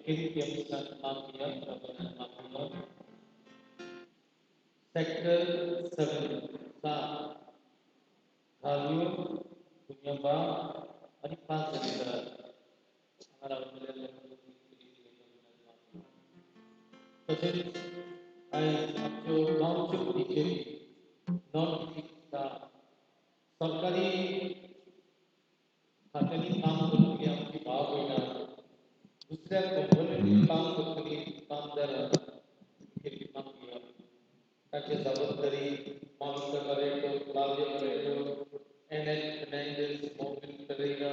खेरीत माफ माफ. सेक्टर 7 7 घालयो कुञ्ञबाग आनी 5 जाणीदार हांगा रावतले. तशेंच आयज आमच्यो गांवच्यो टिचरी, नॉन टिचींग स्टाफ, सरकारी खात्यांनी काम करतली आमची भाव भयणां, दुसऱ्या कंपनींनी काम करतली कामदारां खेरीत मागया. तांची जबाबदारी Monica Barreto, Claudia Barreto, N L Fernandes, Movin Pereira,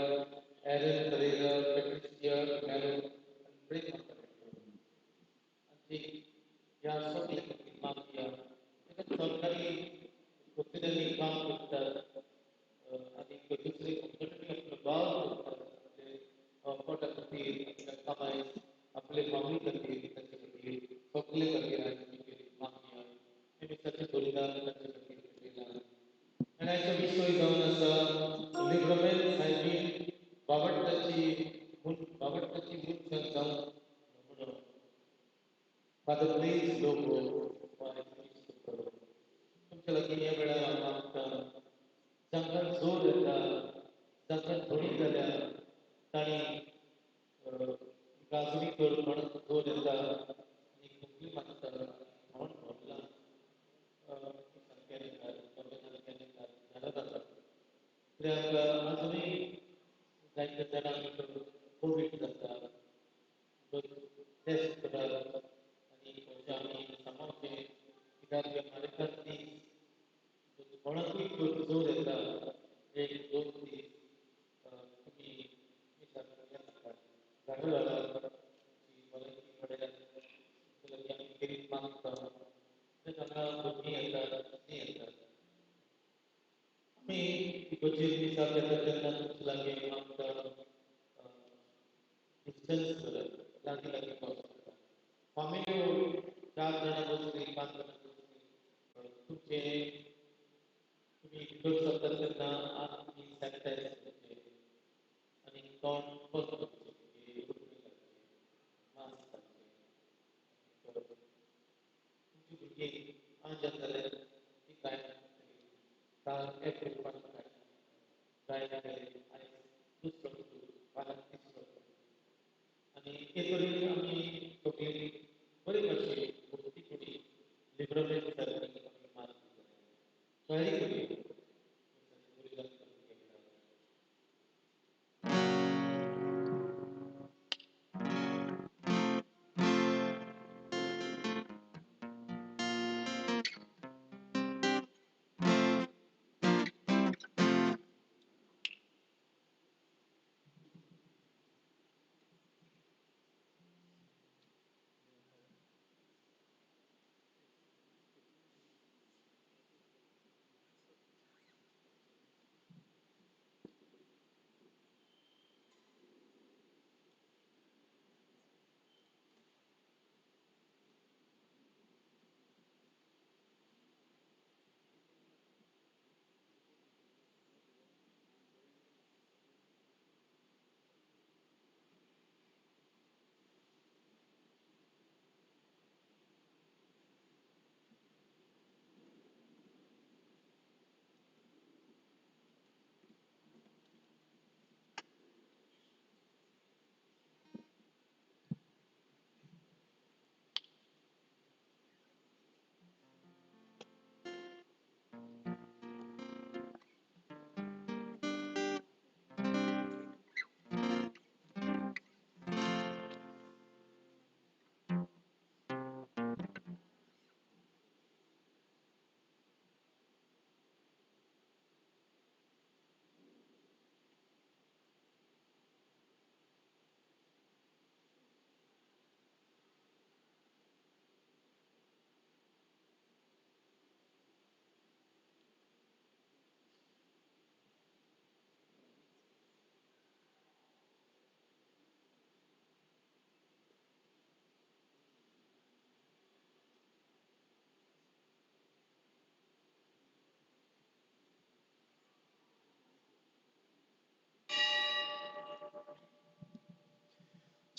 Aaron Pereira, Patricia Melo आनी प्रेमा बरेटो. आनी ह्या सगल्या खातीर मागया. सरकारी कंपन्यांनी काम करतात आनी दुसरे कंपन्यांनी आपलो वावर करतात, आपले पोटा खातीर, आपल्या कामाय, आपले फामिली खातीर, तांचे खातीर सगले खातीर आयज मागया. मिसाचें बलिदान तांचे खातीर केलां. आनी आयचो विशय जावन आसा लिब्रमेंत सायबीन बावडटाची बावडटाची मनशां जावन म्हणून. फादर प्लीज लोगो तुमच्या लागीं ह्या वेळार हांव मागता, जांकां जोर येता, जांकां थोडी जाल्या तांणी गाजवी कर कोणाक जोर येता आनी खोंकली मागता, तोंड भरलां, सारकें येता, झाडां जाता. कित्याक आजुनूय जायत्या जाणांक कोवीड जाता. टेस्ट करात आनी खंयच्या आमी सांबाळचें, कित्याक मारेकात दीस कोणाकूय जोर येता 1 2 दीस तुमी झाडां घालात, भलायकी पडयात. आमी खेरीत मागता. तशेंच हांगा भुरगीं येतात, ती येतात. आमी इगर्जेक मिसाक येतात तेन्ना तुमचे लागीं मागता, डिस्टन्स करात, लागीं लागीं बसनाका. फामिल्यो 4 जाणां बसलीं, 5 जाणां बसलीं, तुमचें तुमी भितर सरतात तेन्ना हात तुमी सॅनिटायज करचे आनी तोंड बंद करचें, मास्क घालचें. तुमची भुरगीं 5 जाण जाल्यार ती गायन काल एक रुपान गायन केलें, आयज दुसरो फाल्यां तिसरो. आनी हे तरेन आमी सगळीं बरे भाशेन भक्ती कुडी लिब्रमेंत सारकी आमी मात तयारी करुया.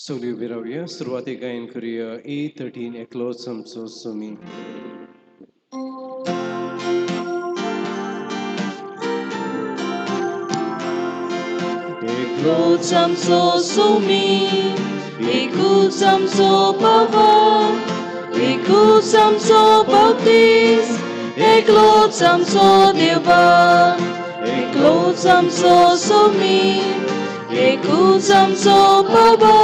सगळीं उबी रावया. सुरवातीक गायन करुया A 13 एकलोच आमचो सोमी. एकलोच आमचो सोमी, एकूच आमचो बाबा, एकूच आमचो बाप्तीस, एकलोच आमचो देवा. एकलोच आमचो सोमी, एकूच आमचो बाबा,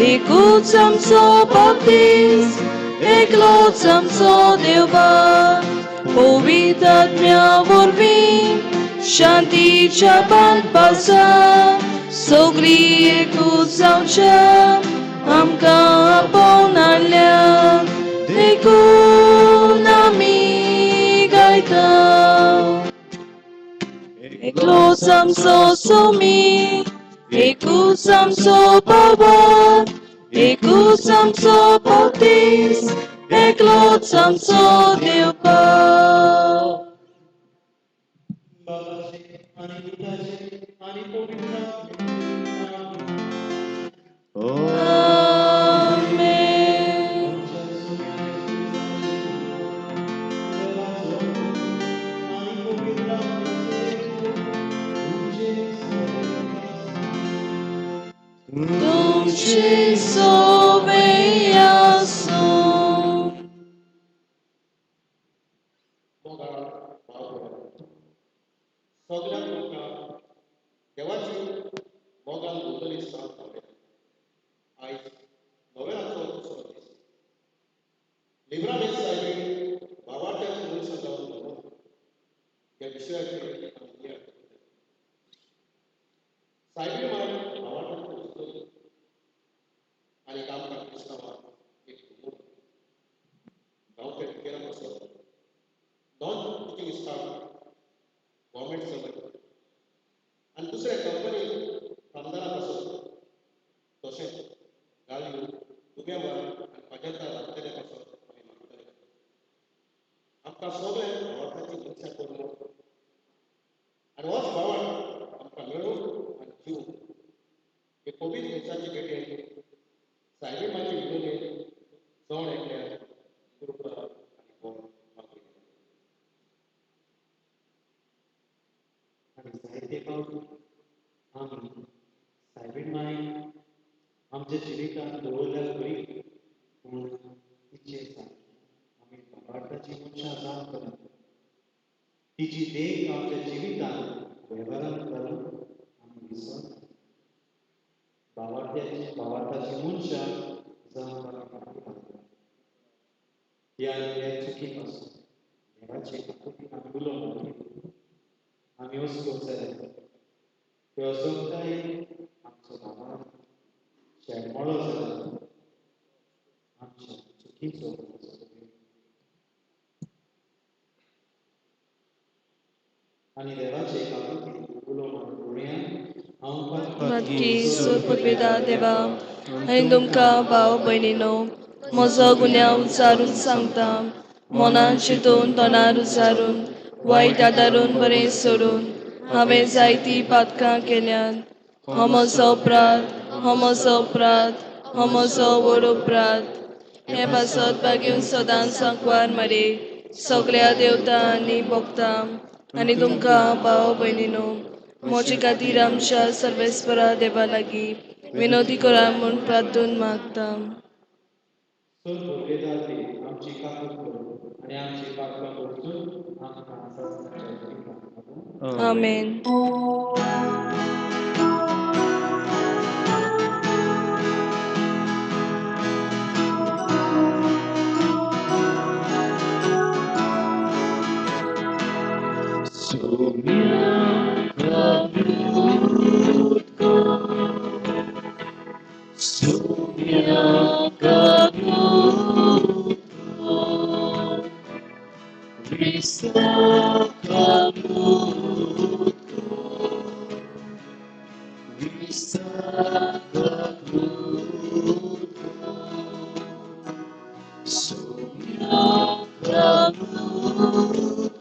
एकूच आमचो बाप्तीस, एकलोच आमचो देवा. पवित्र आत्म्या वरवीं शांतीच्या बांदपासा सगळी एकूच जावच्या आमकां आपोवन हाडल्या, देखून आमी गायता. एकलोच आमचो सोमी, एकूच आमचो बाबा, एकूच आमचो बाप्तीस, एकलोच आमचो देवपा. बाबाचे आनी पुताचे आनी पवित्र आत्म्याचे नांवान. आमेन. आमच्या सोम्या येसू देवाचो आनी पवित्र आत्म्याचे तुमचे सवे आसूं. तुमचे सोवे आसूं. मोगाळ भाव, सगळ्यांक तुमकां देवाची मोगान भोंवतणी साथ पावल्या. आयज नोव्हेंनाचो दुसरो दीस. लिब्राले सायबीण भावार्थ्याची मनशां जावन भोंवप ह्या विशयाचेर आमी नियाळ करतले. सायबीण माय भावार्थ्याची वस्तू आनी आमकां क्रिस्तांवाक एक नमुनो. गांवच्या टिचेरां पासत, non teaching staff, government servant आनी दुसऱ्या कंपनी कामदारां पासत, तशेंच गाळयो, दुब्यावार आनी पाजेंतां रावतले पासत आमी मागतले. आमकां सगळ्यांक भावार्थाची मनशां करूंक आनी होच भावार्थ आमकां मेळूं आनी जिवूं हे पवित्र मिसाचे भेटेन सायबीण मांयचे विनवणेन जण एकल्याक कृपा आनी बळ मागुया. आनी जायते फावट आमी सायबीण मायक आमच्या जिवितांत दवरल्यार खरी, पूण तिचे सारकी आमी भावार्थाची मनशां जावंक ना. तिची देख आमच्या जिवितांत वेव्हारांत घालून आमी विसरना. भावार्थाची मनशां जावंक आमी फाटी लागता. ह्या आनी ह्या चुकी पासून देवाचे काकुतीन आमी उलो मारली, आमी अस्वस्थ जाले, ते अस्वस्थतायेन आमचो भावार्थ शेणमळो जाला. आमच्या चुकीचो. आनी देवाचे काकुतीन उलो मारून हांव पातकी सोरपुरपिता देवा आनी तुमकां भाव भयणीनो म्हजो गुन्यांव उच्चारून सांगता. मनान चिंतून, तोंडार उच्चारून, वायट आदारून, बरें सोडून हांवें जायतीं पातकां केल्यांत. हो म्हजो अपराध, हो म्हजो अपराध, हो म्हजो व्हड अपराध. हे पासत बागेवन सदांच सांकवार मरे, सगळ्या देवता आनी भोगता आनी तुमकां भाव भयणीनो म्हजे खातीर आमच्या सर्वेस्परा देवा लागीं विनवती करा म्हूण प्रार्थून मागता. सोर पुर्वेदार देव आमची काकूत करूं आनी आमची पातकां भरसून आमकां सदांच्या जिवितांत. आमेन. Sumya kabut ko, Cristo kabut ko, Cristo kabut ko, Sumya kabut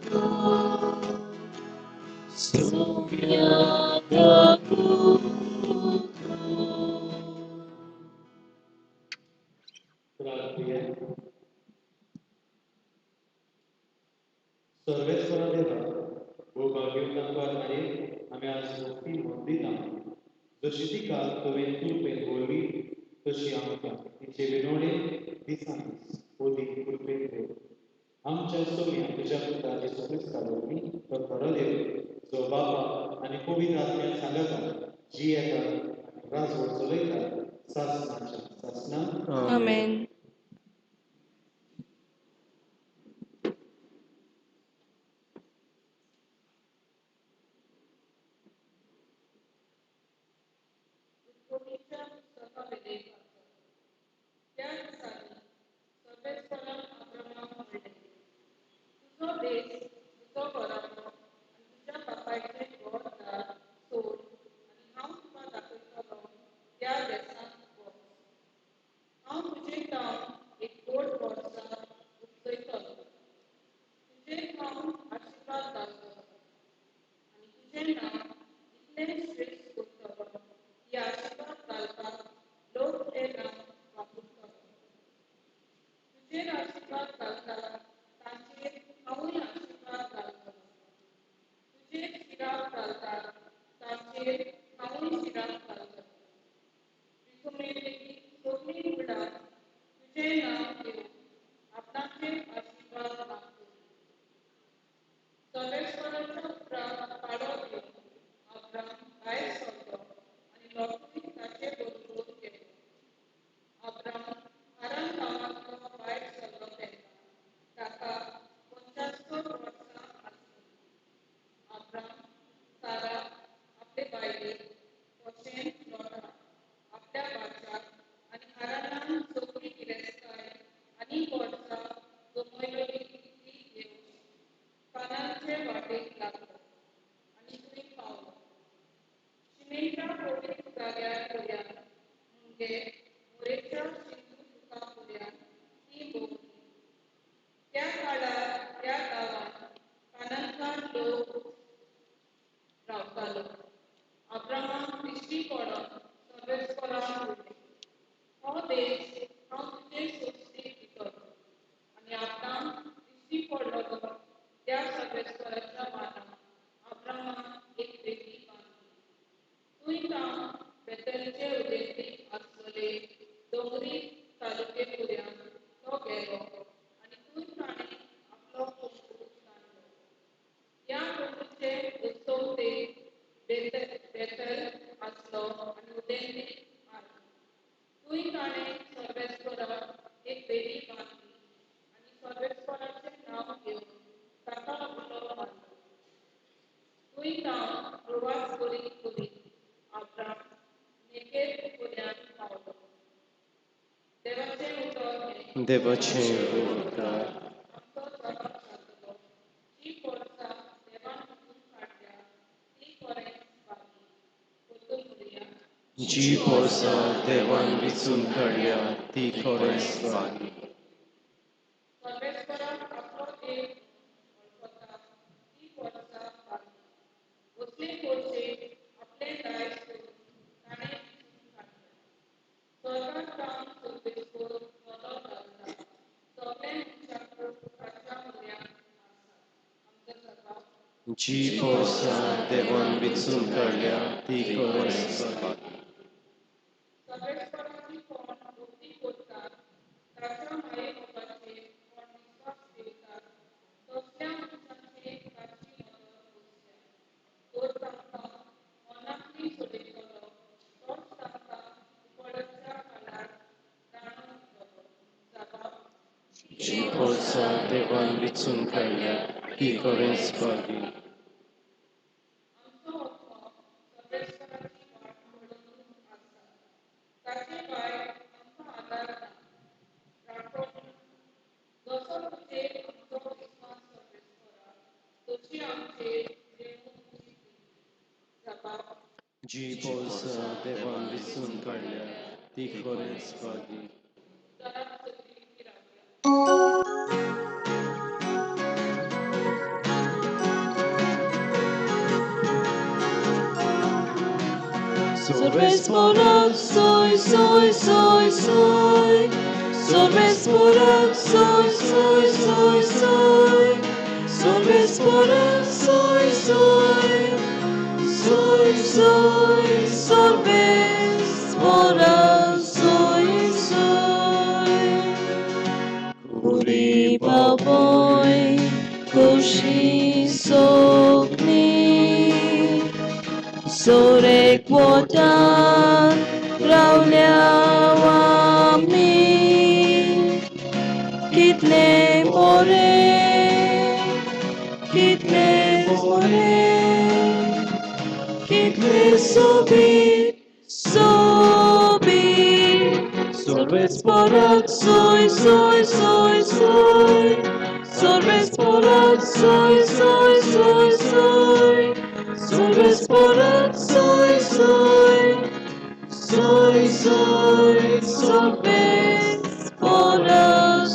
ko, Sumya kabut ko. सर्वेस्परा देवा, भोवभाग्यवंतांक मायेक आमी आज मुक्ती म्हण दिता. जशी तिका तुवें कृपेन दवरली तशी आमकां तिचे विनवणेन दिसान दीस अदीक कृपेन दवर. आमच्या सोम्या तुज्या पुता जेजू क्रिस्ता वरवीं, तो खरो देव, जो बापा आनी पवित्र आत्म्यान सांगाता जियेता आनी राजवट चलयता सासणाच्या सासणां. आमेन. उत्पत्तीच्या पुस्तकावेलें वाचप. त्या दिसांनी सर्वेस्परान अब्रामाक म्हणलें, तुजो देश, तुजो घराणो आनी तुज्या बापायचें घरदार सोड आनी हांव तुका दाखयतलो त्या देशांत वच. हांव तुजे थावन एक व्हड पोटजात उपजयतलो, तुजेर हांव आशिर्वाद घालतलो आनी तुजें नांव इतलें श्रेश्ठ करतलो की आशिर्वाद घालपाक लोक तें नांव वापरतलो. तुजेर आशिर्वाद घालता तांचेर हांवूय आशिर्वाद घालतलो, तुजेर शिराप घालता तांचेर हांवूय शिराप घालतलो. पृथ्वीवेलीं सगळीं कुळां तुजें नांव घेवन आपणाचेर आशिर्वाद मागतलीं. सर्वेस्पराच्या उतराक पाळो दिवन अब्राम भायर सरलो आनी लोटूय ताचे बरोबर गेलो. अब्राम हारान गांवांतलो भायर सरलो तेन्ना ताका 75 वर्सां आसलीं. अब्राम सारा आपले बायलेक, तशेंच लोटाक आपल्या भाच्याक आनी हारानांत सगळी गिरेस्तकाय आनी पोरसां जमयलेली ती घेवन कानानचे वाटेक लागलो आनी थंय पावलो. शिमेच्या पवित्र जाग्यार पर्यंत, म्हणजे मोरेच्या सिंधू रुखा पर्यंत ती भोंवली. त्या काळार त्या गांवांत कानानकार लोक रावतालो. अब्रामाक दिश्टी पडून सर्वेस्परान म्हणलें, हो देश हांव तुजे सोस्तीक दितलो. आनी अब्राम दिश्टी पडलो त्या सर्वेस्पराच्या मानान अब्रामान एक वेदी बांदली. थंय तावन बेतलचे उदेंतीक आसलेले दोंगरी तालुके पर्यंत तो गेलो आनी थंय ताणें आपलो तंबू बांदलो. ह्या तंबूचे उत्सवतेक बेतल आसलो आनी उदेंतीक I. थंय ताणें सर्वेस्पराक एक वेदी बांदली आनी सर्वेस्पराचें नांव घेवन ताका उलो मारलो. थंय तावन प्रवास करीत करीत अब्राम नेगेव पर्यंत पावलो. देवाचें उतर हें. देवाचें उतर. आमचो जबाब जातलो, जी पोरसां देवान विंचून काडल्या ती खरेंच भागी. परतून म्हणुया. जी पोरसां देवान विंचून काडल्या ती खरेंच भागी. सर्वेस्पराक आपलो देव म्हणून वळखता ती पोरसां भागी. असले पोरसेक आपलें दायज करून ताणें विंचून काडल्या. स्वर्गार तावन सर्वेस्पर नदर घालता, सगळे मनशाकूळ ताच्या म्हऱ्यांत आसात. आमचो जबाब. जी पोरसां देवान विंचून काडल्या ती खरेंच भागी. सर्वेस्पराची कोण भक्ती करतात, ताच्या मायेमोगाचेर कोण विस्वास ठेवतात, तसल्या मनशांचेर ताची नदर बसल्या. तर तांकां मरणांतली सोडयतलो, तोच तांकां दुकळाच्या काळार दाणो दितलो. जबाब. जी पोरसां देवान विंचून काडल्या ती खरेंच भागी. आमचो आत्मो सर्वेस्पराची वाट पळोवनूच आसा. ताचे भायर आमकां आदार ना, राखण ना. जसो तुजेर आमचो विस्वास सर्वेस्परा, तशी आमचेर देवूं तुजी प्रीती. जबाब. जी पोरसां देवान विंचून काडल्या ती खरेंच भागी. उदारात सगळीं उबीं रावया. सर्वेस्पराक सोय सोय सोय सोय, सर्वेस्पराक सोय सोय सोय सोय, सर्वेस्पोरा सोय सोय सोय सोय सर्वेस्पोरा सोय सोय कुरी बाबोय खुशी सोगनी सोरेक वोटान रावल्या आमी कितले बोरे कितले बोरे कितले सोबीत सोबीत सर्वेस्पोराक सोय सोय सोय सोय सर्वेस्पोराक सोय सोय सोय सोय सर्वेस्पोराक सोय सोय सोय सोय सर्वेस्पोराक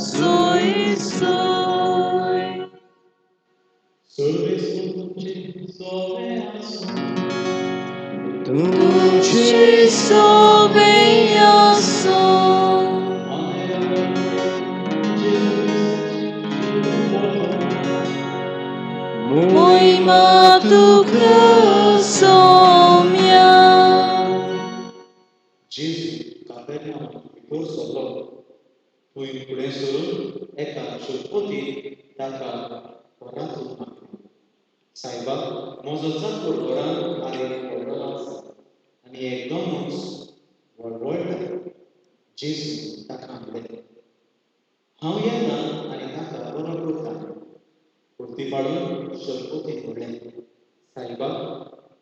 सोय सोय. सर्वेस्पोर तुमचे सोबे आसूं. तुमचे तुमचे सोबे आसूं. मोहिमा तुका सोम्या. जेजू कापेर्नावाक भितर सरलो. थंय फुडें सरून एका शतपतीन ताका परातून मागलें, सायबा, म्हजो चाकर घरान आरेक पडलेलो आसा आनी एकदमच वळवळटा. जेजू ताका म्हणलें, हांव येता आनी ताका बरो करता. परती पाडून शतपतीन म्हणलें, सायबा,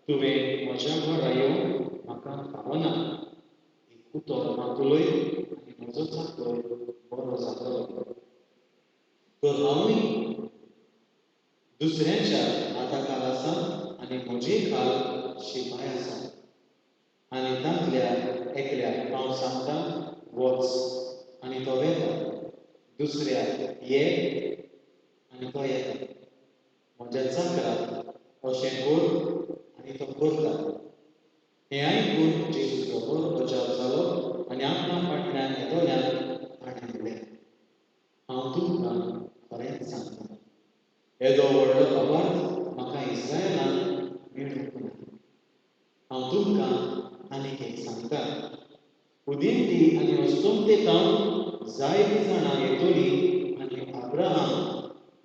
तुवें म्हज्या घरा येवंक म्हाका फावना. एक उतर मात उलय आनी म्हजो चाकर बरो जातलो. तर हांवूय दुसऱ्यांच्या हाता खाल आसा आनी म्हजे खाल शिपाय आसा आनी तांतल्या एकल्याक हांव सांगता वच आनी तो वेता, दुसऱ्याक ये आनी तो येता, म्हज्या चाकराक अशें कर आनी तो करता. हें आयकून जेजू जबर अजाप जालो आनी आपणा फाटल्यान येतल्यान ताणें म्हणलें, हांव तुमकां खरेंच सांगता, येदो व्हडलो भावार्थ म्हाका इस्रायलान मेळूंक ना. हांव तुमकां आनीक एक सांगता, उदेंती आनी अस्तंते थावन जायतीं जाणां येतलीं आनी अब्राहम,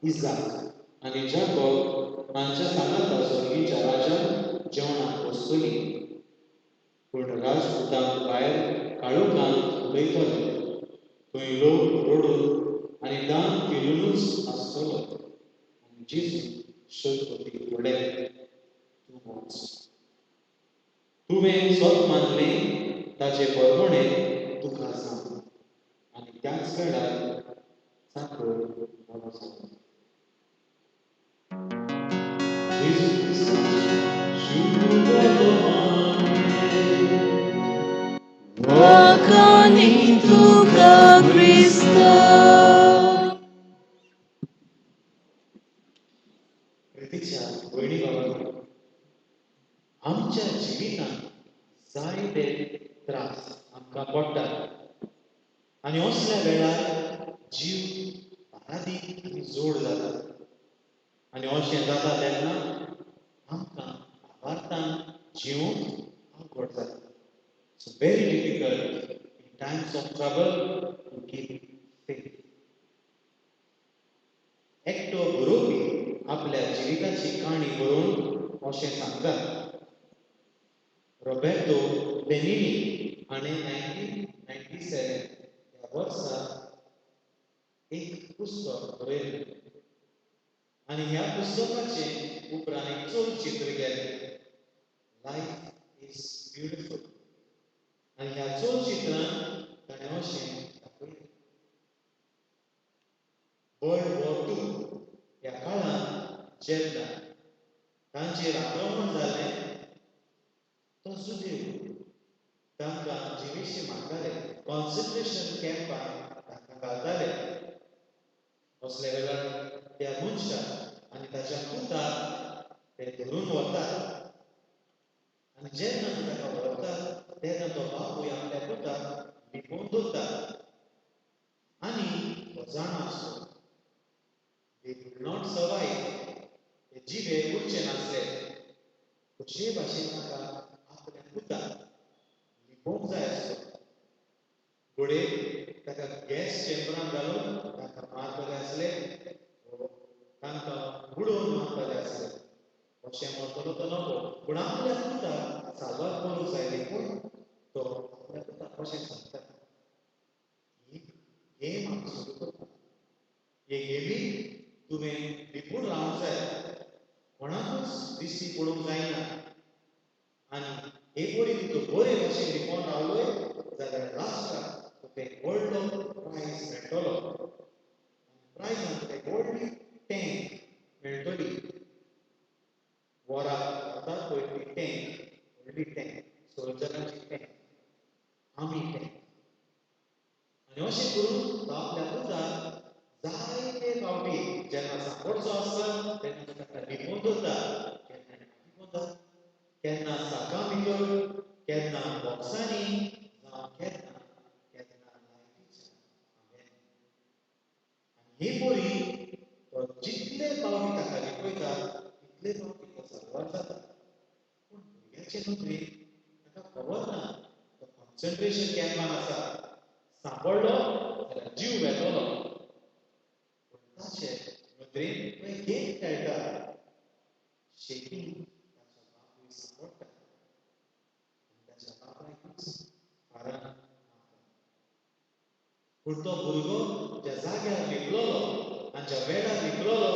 इजाक आनी जाकोब हांच्या सांगाता सर्गीच्या राजान जेवणाक बसतलीं, पूण राजपुतांक भायर काळोखांत उडयतले. थंय लोक रडून आनी दांत किल्लुनूच आसतलो. आनी जेजू शतपतीक म्हणलें, तूं वच, तुवें सत मानलें ताचे प्रमाणें तुका जावं. आनी त्याच वेळार चाकर बरो जालो. जेजू क्रिस्ताचें शुभ वाखाणी तुका क्रिस्ता. प्रितीच्या भयणी भावांनो, आमच्या जिवितांत जायते त्रास आमकां पडटात आनी असल्या वेळार जीव बारादीक आनी जोड जाता आनी अशें जाता तेन्ना आमकां भावार्थान जिवंक अवघड जाता. It's very difficult in times of trouble to keep faith. एकटो बरोवपी आपल्या जिविताची काणी बरोवन अशें सांगता. रॉबर्टो बेनिनी हाणें 1997 ह्या वर्सा एक पुस्तक बरयलें आनी ह्या पुस्तकाचें उपरांत एक चलचित्र केलें, लायफ is beautiful. आनी ह्या चलचित्रांत ताणें अशें दाखयलें, वर्ल्ड वॉर टू ह्या काळांत जेन्ना तांचेर आक्रमण जालें, तो जुदेव तांकां जिविशी मारताले, कॉन्सन्ट्रेशन कॅम्पान तांकां घालताले. असल्या वेळार त्या मनशाक आनी ताच्या पुताक ते धरून व्हरतात आनी जेन्ना ते ताका व्हरतात तेन्ना तो बापूय आपल्या पुताक लिपोवन दवरता आनी तो जाणा आसलो They could not survive. ते जिवे उरचे नासले. कशे भाशेन ताका आपल्या पुताक लिपोवंक जाय आसलो. घडये ताका गॅस चेंबरान घालून ताका मारतले आसले, तांकां बुडोवन मारतले आसले. अशें मरतलो तो नको, पूण आपल्या पुताक साल्वार करूंक जाय देखून तो आपल्या पुताक अशें सांगता, ही गेम आमी सुरू करता. हे गेमीक तुवें लिपून रावंक जाय, कोणाकूच दिश्टी पडूंक जायना. आनी हे परी तूं बरे भाशेन लिपोवन रावलोय जाल्यार लास्टाक तुका एक व्हडलो प्रायज मेळटलो. प्रायजान तुका एक व्हडली टँक मेळटली. वराक वतात पळय ती टँक, व्हडली टँक, सोल्जरांची टँक, आमी टँक. आनी अशें करून तो आपल्या पुताक जायते फावटी जेन्ना सांपडचो आसता तेन्ना ताका लिपोवन दवरता. केन्ना लिपोवन, केन्ना साकां भितर, केन्ना बॉक्सांनी, जावं केन्ना केन्ना लायटीच्या खांब्यांनी. आनी हे परी तो जितले फावटी ताका लिपयता तितले फावटी तो साल्वार जाता. पूण भुरग्याचे नदरेन ताका खबर ना तो कॉन्सन्ट्रेशन कॅम्पान आसा, सांपडलो जाल्यार जीव वेतलो. पूण ताचे नदरेन तो एक गेम खेळटा. शेकी ताचो बापूय सांपडटा आनी ताच्या बापायकूच फारान मारता. पूण तो भुरगो ज्या जाग्यार लिपलोलो आनी ज्या वेळार लिपलोलो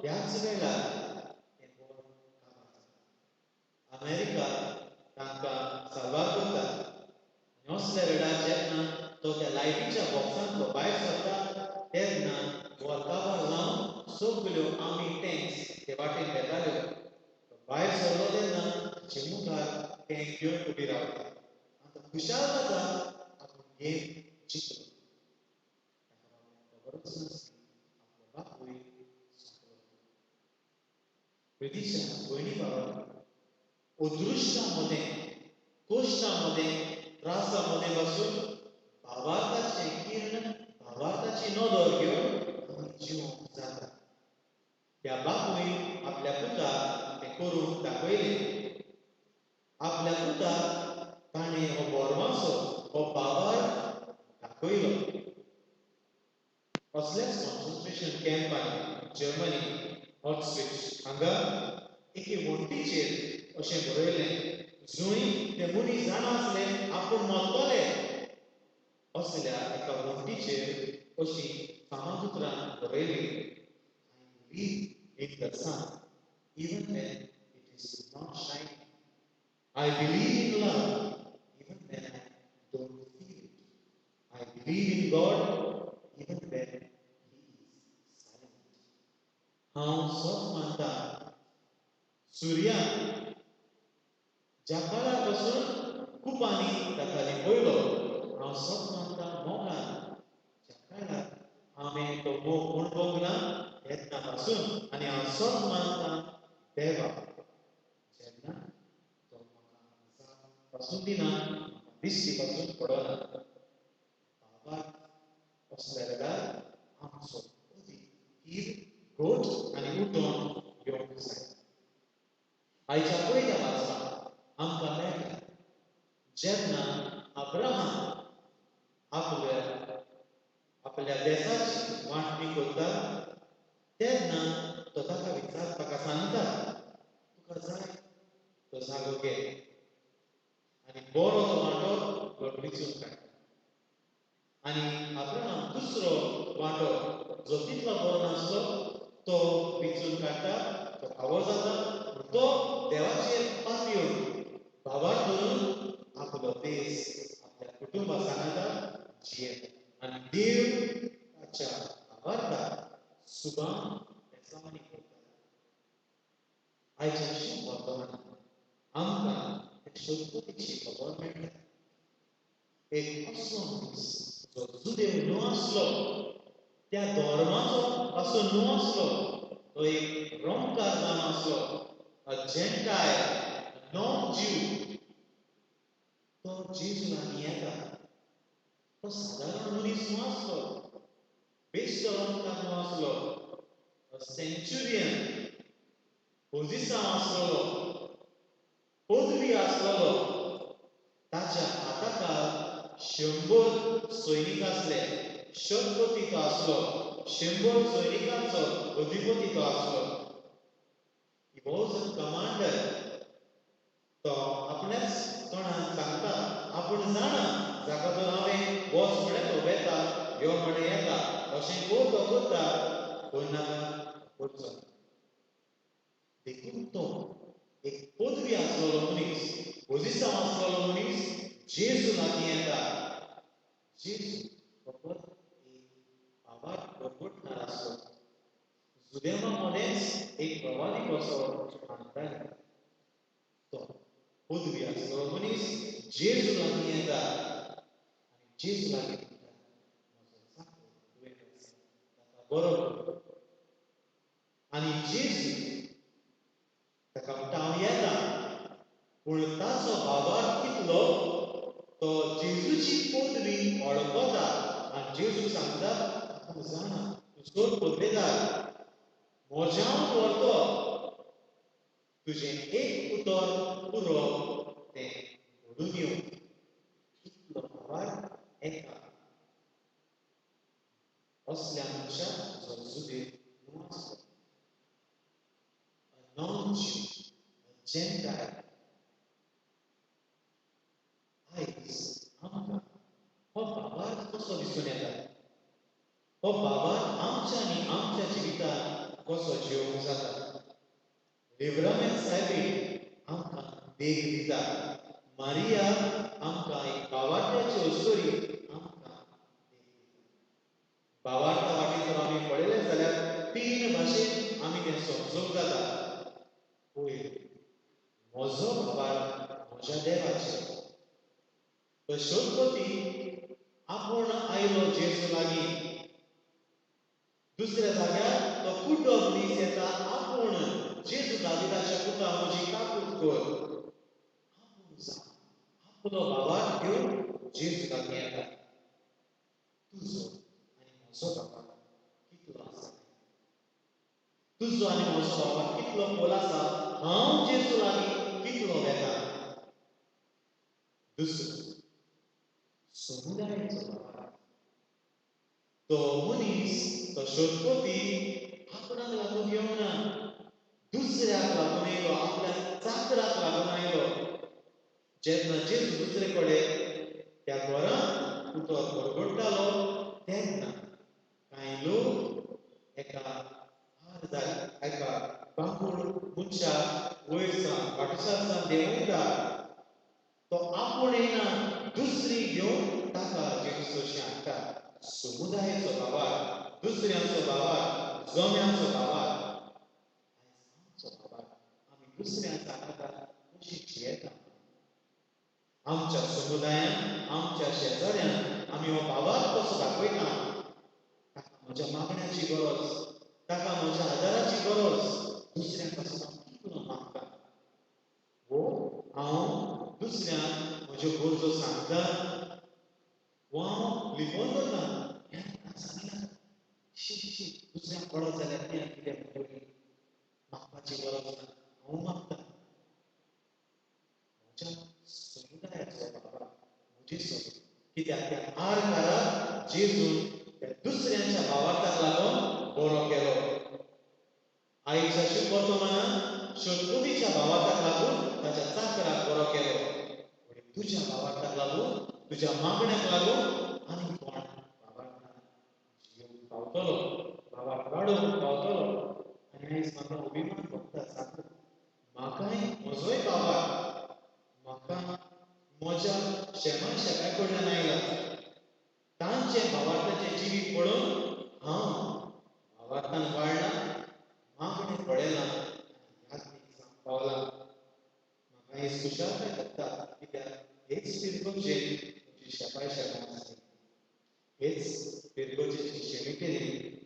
त्याच वेळार तें बोर काबार जाता. अमेरिका तांकां साल्वार करता. आनी असल्या वेळार जेन्ना तो त्या लायटीच्या बॉक्सांतलो भायर सरता तेन्ना बोर काबार जावन सगल्यो आमी टँक्स ते वाटेन वेताल्यो. भायर सरलो तेन्ना ताचे मुखार टँक घेवन उबी रावता. आतां खुशाल जाता, आपूण गेम जिखलो. ताका खबरच नासली आपलो बापूय सोंपलो. प्रितीच्या भयणी भावांनो, अदृश्टा मदें, कश्टां मदें, त्रासा मदें पासून भावार्थाचें किर्ण, भावार्थाची नदर घेवन आमी जिवंक जाता. त्या बापूय आपल्या पुताक तें करूंक दाखयलें. आपल्या पुताक ताणें हो बोरवांसो, हो भावार्थ दाखयलो. असल्याच कॉन्सन्ट्रेशन कॅम्पान जर्मनी ऑशविट्झ हांगा एके वण्टीचेर अशें बरयलें, जंय ते मनीस जाणा आसले आपूण मरतले. असल्या एका वण्टीचेर अशी फामाद उतरां बरयलीं, I believe in the sun even when it is not shining. I believe in love even when I don't feel it. I believe in God even when He is silent. हांव सत मानता सुर्या ज्या काळार पासून कुपांनी ताका लिपयलो. हांव सत मानता मोगान ज्या काळार हांवें तो मोग अणभवंक ना तेन्ना पासून. आनी हांव सत मानता देवा जेन्ना तो म्हाका जाप पासून दिना, दिश्टी पासून पडना. बाबा असल्या वेळार आमचो अदीक थीर, घट आनी उठोवन येवंक जाय. आयच्या पयल्या वाचपाक आमकां मेळटा जेन्ना अब्राहम आपल्या आपल्या देसाची वांटणी करता तेन्ना तो ताका विचार, ताका सांगता, तुका जाय तो जागो घे. आनी बरो तो वांटो तो विचून काडटा. आनी अब्राहम दुसरो वांटो जो तितलो बरो नासलो तो विचून काडटा, तो फावो जाता. तो देवाचेर पातयेवन भावार धरून आपलो देश आपल्या कुटुंबा सांगाता जियेता. आनी देव ताच्या भावार्थाक सुबान बेसांवांनी करता. आयच्या शुभ वर्तमानात आमकां एक शोधपतीची खबर मेळटा. एक असलो मनीस जो जुदेव न्हू आसलो, त्या धर्माचो असो न्हू आसलो, तो एक रोमकार जावन आसलो, अ जेंटायल, नॉन ज्यू. तो जेजू लागीं येता. तो सादारण मनीस न्हू आसलो, बेश्टो रोमकार न्हू आसलो. सेंचुरियन, पोजिसांव आसलेलो, पदवी आसलेलो, ताच्या हाताखाल 100 सैनीक आसले. शतपती तो आसलो, 100 सैनिकांचो अधिपती तो आसलो. He was a commander. तो आपल्याच तोंडान सांगता, आपूण जाणा जाका तर हांवें वच म्हळें तो वेता, यो म्हळें येता, अशें कर तो करता, करनाका करचो. देखून तो एक पदवी आसलेलो मनीस, पोजिसांव आसलेलो मनीस जेजू लागीं येता. जेजू फकत एक आवाज परगटणार आसलो. जुदेवा मदेंच एक प्रवादी कसो मानताले. तो पदवी आसलेलो मनीस जेजू लागीं येता आनी जेजू लागीं म्हणटा, म्हजो चाकर दुयेंत आसा, ताका बरो कर. आनी जेजू ताका म्हणटा, हांव येता. पूण ताचो भावार्थ कितलो, तो जेजूची पदवी वळखता आनी जेजूक सांगता, आपूण जाणा तूं चड पदवेदार, म्हज्यान व्हरतो, तुजें एक उतर पुरो तें घडून येवं. इतलो भावार्थ एका असल्या मनशाक जो जुदेव न्हू आसलो, a non-Jew, a Gentile. आयज आमकां हो भावार्थ कसो दिसून येता? हो भावार्थ आमच्या आनी आमच्या जिवितांत कसो जिवंक जाता? लिव्रामेंत सायबीण आमकां देख दिता. मारिया आमकां एक भावार्थ्याची अस्तुरी आमकां देख दिता. भावार्था वाटेन जर आमी पळयलें जाल्यार 3 भाशेन आमी तें समजूंक जाता. पयलीं, म्हजो भावार्थ म्हज्या देवाचेर. तो शोधपती आपूण आयलो जेजू लागीं. दुसऱ्या जाग्यार तो कुड्डो मनीस येता आपूण, जेजू दाविदाच्या पुता म्हजी काकूत कर. आपूण जा, आपलो भावार्थ घेवन जेजू लागीं येता. तुजो आनी म्हजो भावार्थ कितलो आसा? तुजो आनी म्हजो भावार्थ कितलो खोल आसा? हांव जेजू लागीं कितलो वेता? दुसरो, समुदायाचो भावार्थ. तो मनीस, तो शोधपती आपणाक लागून येवना, दुसऱ्याक लागून येयलो, आपल्या चाकराक लागून आयलो. जेन्ना जेजू दुसरे कडेन त्या घरांत उतर परगडटालो तेन्ना कांय लोक एका आर एका बांगूड मनशाक वयर सावन वाटेसार सावन देंवयता. तो आपूण येना, दुसरी घेवन ताका जेजू सरशीं हाडटा. समुदायाचो भावार्थ, दुसऱ्यांचो भावार्थ, जम्यांचो भावार्थ. आयज आमचो भावार्थ आमी दुसऱ्यांच्या आदारान कशी जियेता? आमच्या समुदायान, आमच्या शेजाऱ्यान आमी हो भावार्थ कसो दाखयता? ताका म्हज्या मागण्याची गरज, ताका म्हज्या आदाराची गरज. दुसऱ्यांक पासून हांव कितलो मागता? वो हांव दुसऱ्यांक म्हज्यो गरजो सांगता, वो हांव लिपोवन दवरता, हें सांगिना. शी शी, दुसऱ्यांक कळत जाल्यार ती आनी कितें म्हणटली? मागपाची गरज ना, हांव मागता. म्हज्या समुदायाचो भावार्थ म्हजे सोबत. कित्याक त्या आरकाराक जेजून त्या दुसऱ्यांच्या भावार्थाक लागून बरो केलो. आयच्या शुभवर्तमानान शोधपतीच्या भावार्थाक लागून ताच्या चाकराक बरो केलो. पूण तुज्या भावार्थाक लागून, तुज्या मागण्याक लागून आनी कोण भावार्थान जियोवंक पावतलो, भावार्थ वाडोवंक पावतलो. आनी आयज म्हाका अभिमान भोगता सांगता, म्हाकाय म्हजोय भावार्थ म्हाका म्हज्या शेमा शेपाय कडल्यान आयला. तांचें भावार्थाचें जिवीत पळोवन हांव भावार्थान वाडला, मागणें पळयलां आनी याज्ञीक जावंक पावलां. म्हाका आयज खुशालकाय भोगता, कित्याक हेच पिरगोजेन म्हजी शेपाय शेपां आसली, हेच पिरगोजेची शेमिटेरीन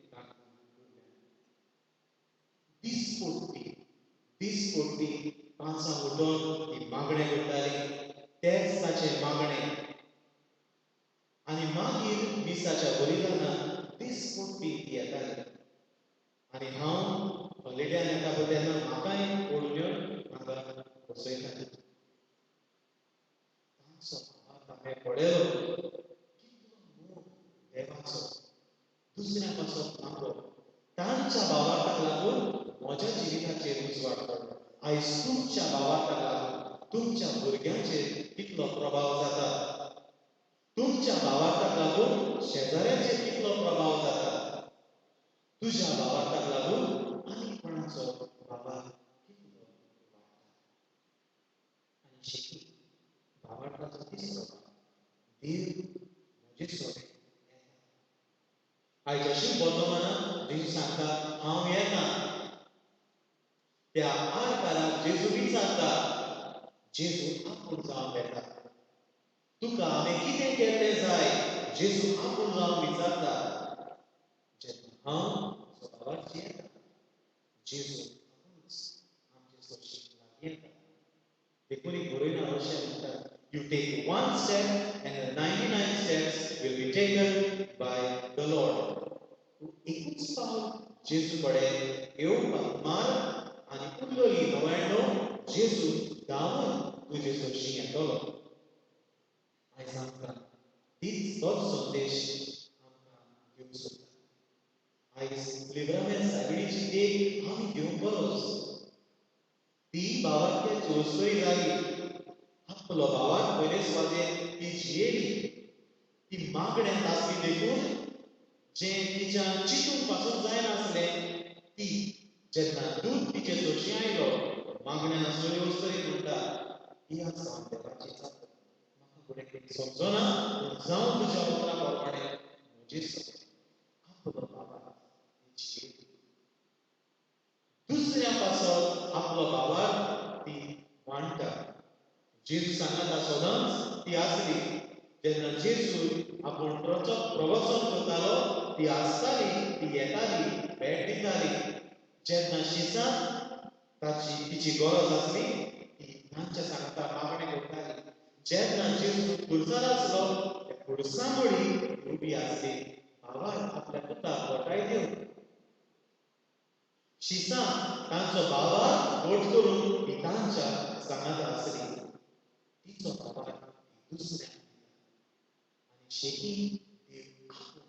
दिसपट्टी दिसपट्टी 5 उठून ती मागणें करताली, तेच ताचें मागणें. आनी मागीर मिसाच्या बलिदानाक दिसपट्टी ती येताली. आनी हांव हॉलिड्यान येता पळय तेन्ना म्हाकाय ओडून येवन हांगा बसयता. तांचो भावार्थ हांवें पळयलो, कितलो मोग देवाचो दुसऱ्या पासत मागप. तांच्या भावार्थाक लागून म्हज्या जिविताचेर उजवाड पडलो. आयज तुमच्या भावार्थाक लागून तुमच्या भुरग्यांचेर कितलो प्रभाव जाता, तुमच्या भावार्थाक लागून शेजाऱ्यांचेर कितलो प्रभाव जाता, तुज्या भावार्थाक लागून आनी कोणाचो भावार्थ कितलो वाडटा. आनी शेकी भावार्थाचो तिसरो भाग, देव म्हजे सोबे येता. आयज अशी वर्तमानात जेजू सांगता हांव येता. त्या आरकाराक जेजू विचारता, जेजू आपूण जावन येता, तुका हांवें कितें केल्लें जाय? जेजू आपूण जावन विचारता. जेन्ना हांव स्वभावाक जियेता, जेजू आपुणूच आमचे सरशी लागीं येता. देखून एक बरयना अशें म्हणटा, you take one step and the 99 steps will be taken by the Lord. तूं एकूच पावल जेजू कडेन येवपाक मार आनी उरलेली 99 जेजू धांवून तुजे सरशी येतलो. आयज आमकां तीच तोच संदेश आमकां दिवंक सोदता. आयज लिब्रामेन सायबिणीची देख आमी घेवंक गरज. ती भावार्थ्याची वस्तूय जाली, आपलो भावार्थ पयले सुवातेर ती जियेली. ती मागण्यांत आसली देखून जें तिच्या चिंतूंक पासून जायनासलें, ती जेन्ना दूत तिचे सरशी आयलो मागण्यान आसलेली वस्तरी म्हणटा, ही आसा देवाची चाकर, म्हाका फुडें कितें समजना, पूण जावं तुज्या उतरा प्रमाणे म्हजे सगळें. आपलो भावार्थ ती जियेली. दुसऱ्या पासत आपलो भावार्थ ती वांट्टा. जेजू सांगाता सदांच ती आसली. जेन्ना जेजू आपूण प्रवचन करतालो ती आसताली, ती येताली, भेट दिताली. जेन्ना शिसांत ताची तिची गरज आसली ती तांच्या सांगाता मागणें करताली. जेन्ना जेजू खुर्सार आसलो त्या खुर्सा मडी उबी आसली, भावार्थ आपल्या पुताक घटाय दिवन. शिसां तांचो भावार्थ घट करून ती तांच्या सांगाता आसली. तिचो भावार्थ ती दुसऱ्यांक दिता. आनी शेकी देव आपूण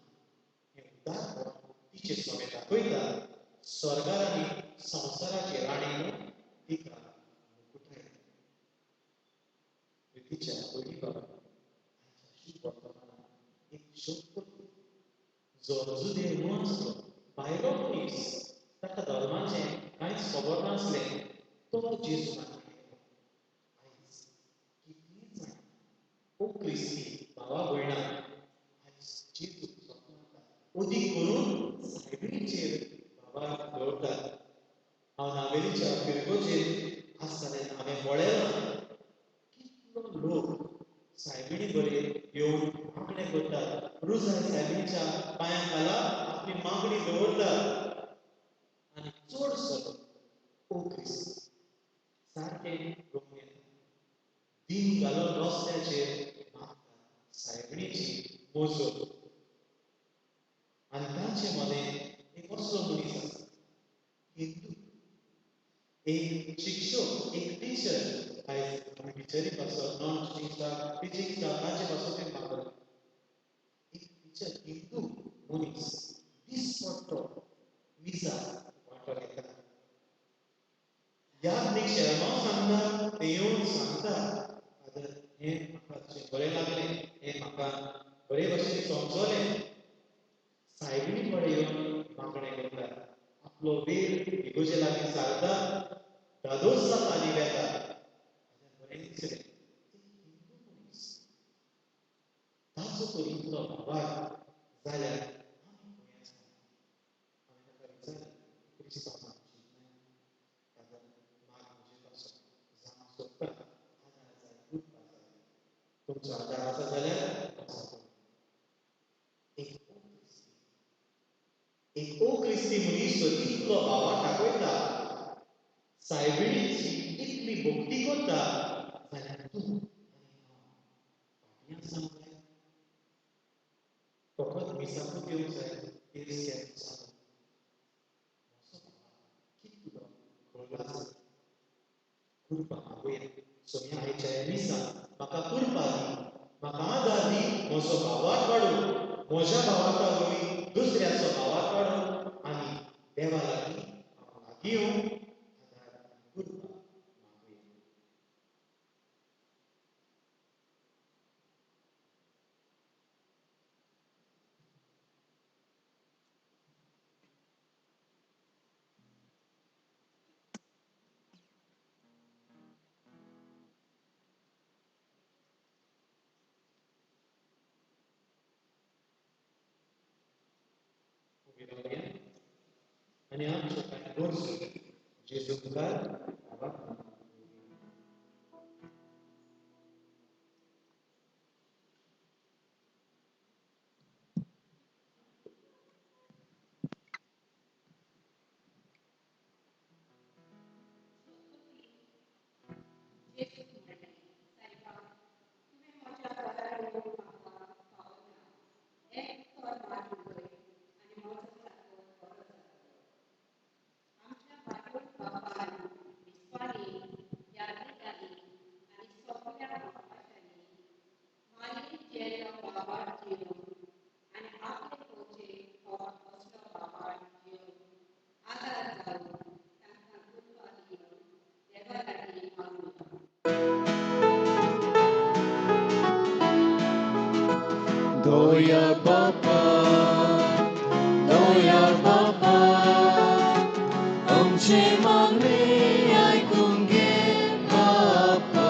हें उदारपण तिचे समेत दाखयता. स्वर्गार आनी संवसाराची राणी म्हणून तिका मुकुटायता. प्रितीच्या भयणी बाबा, आयच्या शुभ वर्तमानात एक शोधपती जो जुदेव न्हू आसलो, भायलो मनीस, ताका धर्माचें कांयच खबर नासलें, तो जेजू आयलो. आयज कितलीं जाणां ओ क्रिस्ती भावा भयणां आयज जेजू सपनांत अदीक करून सायबिणीचेर भावार्थ दवरतात. हांव नावेलीच्या फिरगोचेर आसता तेन्ना हांवें पळयलां कितलो लोक सायबिणी बरें येवन मागणें करतात. रुजाय सायबिणीच्या पांयां खाला आपली मागणी दवरतात. आनी चडसो ओ क्रिस्ती सारकें रोमयेता दिन घालून रस्त्याचेर मागतात सायबिणीची मोजो. आनी तांचे मदें एक असलो मनीस आसा, हिंदू, एक शिक्षक, एक टिचर. आयज आमी टिचरी पासत, non teaching staff, teaching staff तांचे पासत मागतात. एक टिचर हिंदू मनीस दिसपट्टो मिसाक वांटो घेता. याज्ञीक शेरमांव सांगता, ते येवन सांगता, फादर हें म्हाका बरें लागलें, हें म्हाका बरे भशेन समजलें. सायबिणी कडेन येवन मागणें करता, आपलो वेळ इगोजे लागीं सारता, दादोस जाता आनी वेता. बरें दिसलें, हिंदू मनीस ताचो तर इतलो भावार्थ जाल्यार आमी खंय आसा? हांवें ताका विचारलें, क्रिस्तांव फादर माग म्हजे पासत, जावंक सोदता, आदार जाय, कृपा जाय, तुमचो आदार आसा जाल्यार वचात. एक ओ क्रिस्ती मनीस जो इतलो भावार्थ दाखयता, सायबिणीची इतली भक्ती करता, जाल्यार तूं आनी हांव फाटीं आसा काय? फकत मिसाकूच येवंक जाय तें चालू. कळ्ळो कृपा मागुया. सोम्या आयच्या ह्या मिसाक म्हाका कृपा दी, म्हाका आदार दी, म्हजो भावार्थ वाडूं, म्हज्या भावार्था वरवीं दुसऱ्याचो भावार्थ वाडूं आनी देवा लागीं हांव लागीं येवंक आदार आनी कृपा मागुया. उबी रावया आनी आमच्यो कांय गरजो जेजू मुखार भावार्थान दवरुया. जेजूक म्हणलें, सायबा, तुवें म्हज्या घरा येवंक म्हाका फावना. एक तर मात उलय आनी म्हजो चाकर बरो जातलो. आमच्या बापूय बापान, बिस्पांनी, यात्रिकांनी आनी सगल्या भावपाशांनी मारयेन केल्लो भावार्थ जियोवन आनी आपले पोवचेक हो असलो भावार्थ जियोवन आदार जावन तांकां कृपा दी म्हूण देवा लागीं मागुया. Doya Bapa, Doya Bapa, आमचे मागणे आयकून घे बापा.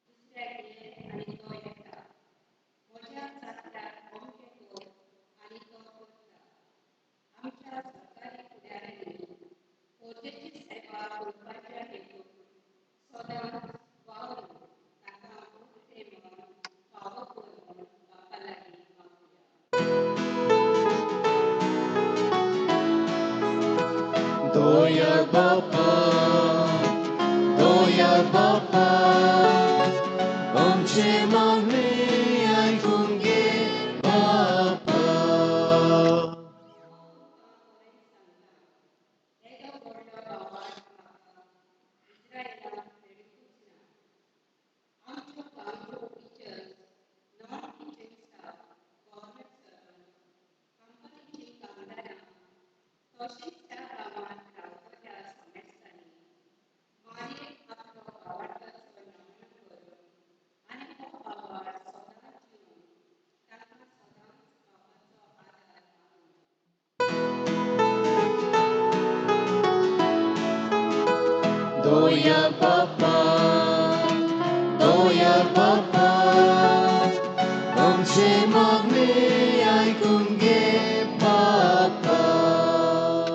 दुसऱ्याक घे आनी तो येता. म्हज्या चाकराक अमकें कर आनी तो करता. आमच्या सरकारी फुडाऱ्यांनी फौजेची सेवा करपाच्या हेतून सदांच वावरून तांकां उक्तें मन फावो कर म्हूण बापा लागीं मागुया. Doya Bapa, Doya Bapa, आमचे मागणे आयकून घे बापा. हांव तुका खरें सांगता, येदो व्हडलो भावार्थ म्हाका इस्रायलांत मेळुंकूच ना. आमच्यो गांवच्यो teachers, non teaching staff, government servants, कंपनीचीं कामदारां तशेंच त्या गांवांत रावतल्या समेस्तांनी मारयेक आपलो भावार्थाचो नमुनो करून आनी हो भावार्थ सदांच जिवन तांकां सदांच बापाचो आदार मागुया. Doya Bapa, Doya Bapa, आमचे मागणे आयकून घे बापा.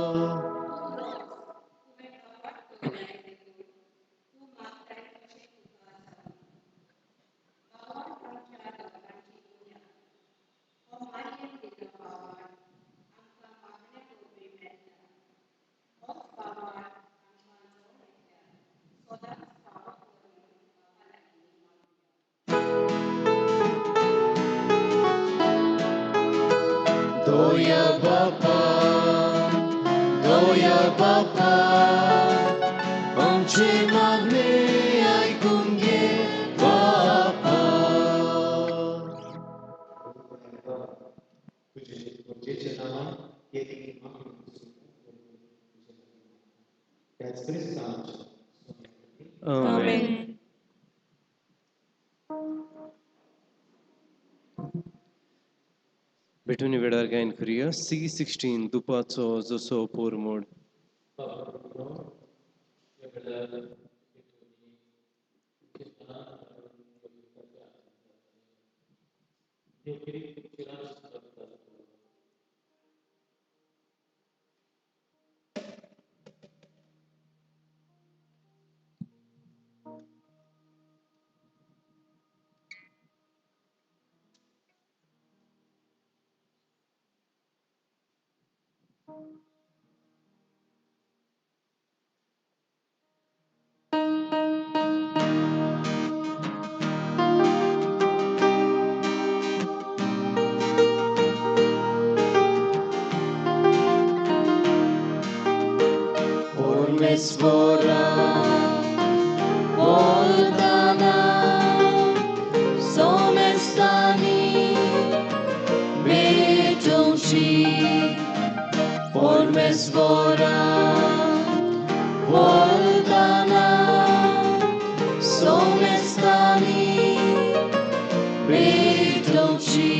तूं वच, तुवें भावार्थ दवरलाय देखून तूं मागताय तशें तुका जावं. भावार्थ आमच्या दोगांची बुन्याद. हो मारयेन दिल्लो भावार्थ आमकां मागण्या वरवीं मेळटा. होच भावार्थ आमकां जण एकल्याक सदांच फावो कर म्हूण बापा लागीं मागुया. Doya Bapa, Doya Bapa, आमचे मागणे आयकून घे बापा. तुजे गरजेच्या नांवान हे मागणी त्याच क्रिस्ता आमच्या सोम्या. आमेन. भेटून वेळार गायन करुया C16 दुपाचो जसो पोरमोड. बाबा ह्या वेळार देव कितें. परमेश्वरा वरदाना सोमेस्तांनी भेटोवची परमेश्वरा वरदाना सोमेस्तांनी भेटोवची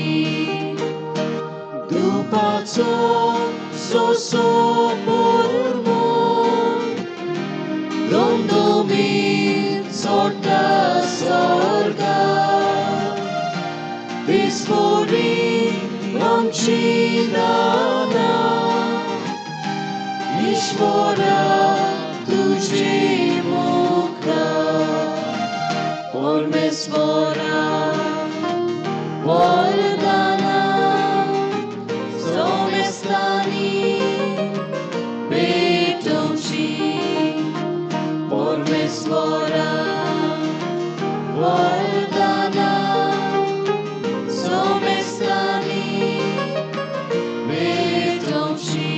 दुपाचो सोसो पुरमोन दुमदुमीत सोडटा स्वर्गा दिसवरी आमची दाना ईश्वरा तुजे मुखार परमेश्वरा वरदाना सोमेस्तांनी भेटोवची परमेश्वरा वरदाना सोमेस्तांनी भेटोवची.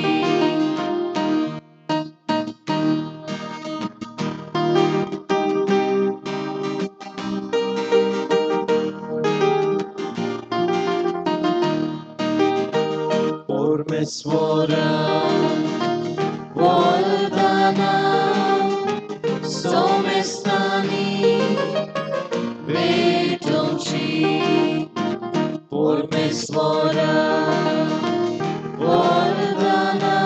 परमेश्वरा वरदाना सोमेस्तांनी भेटोवची परमेश्वरा वरदाना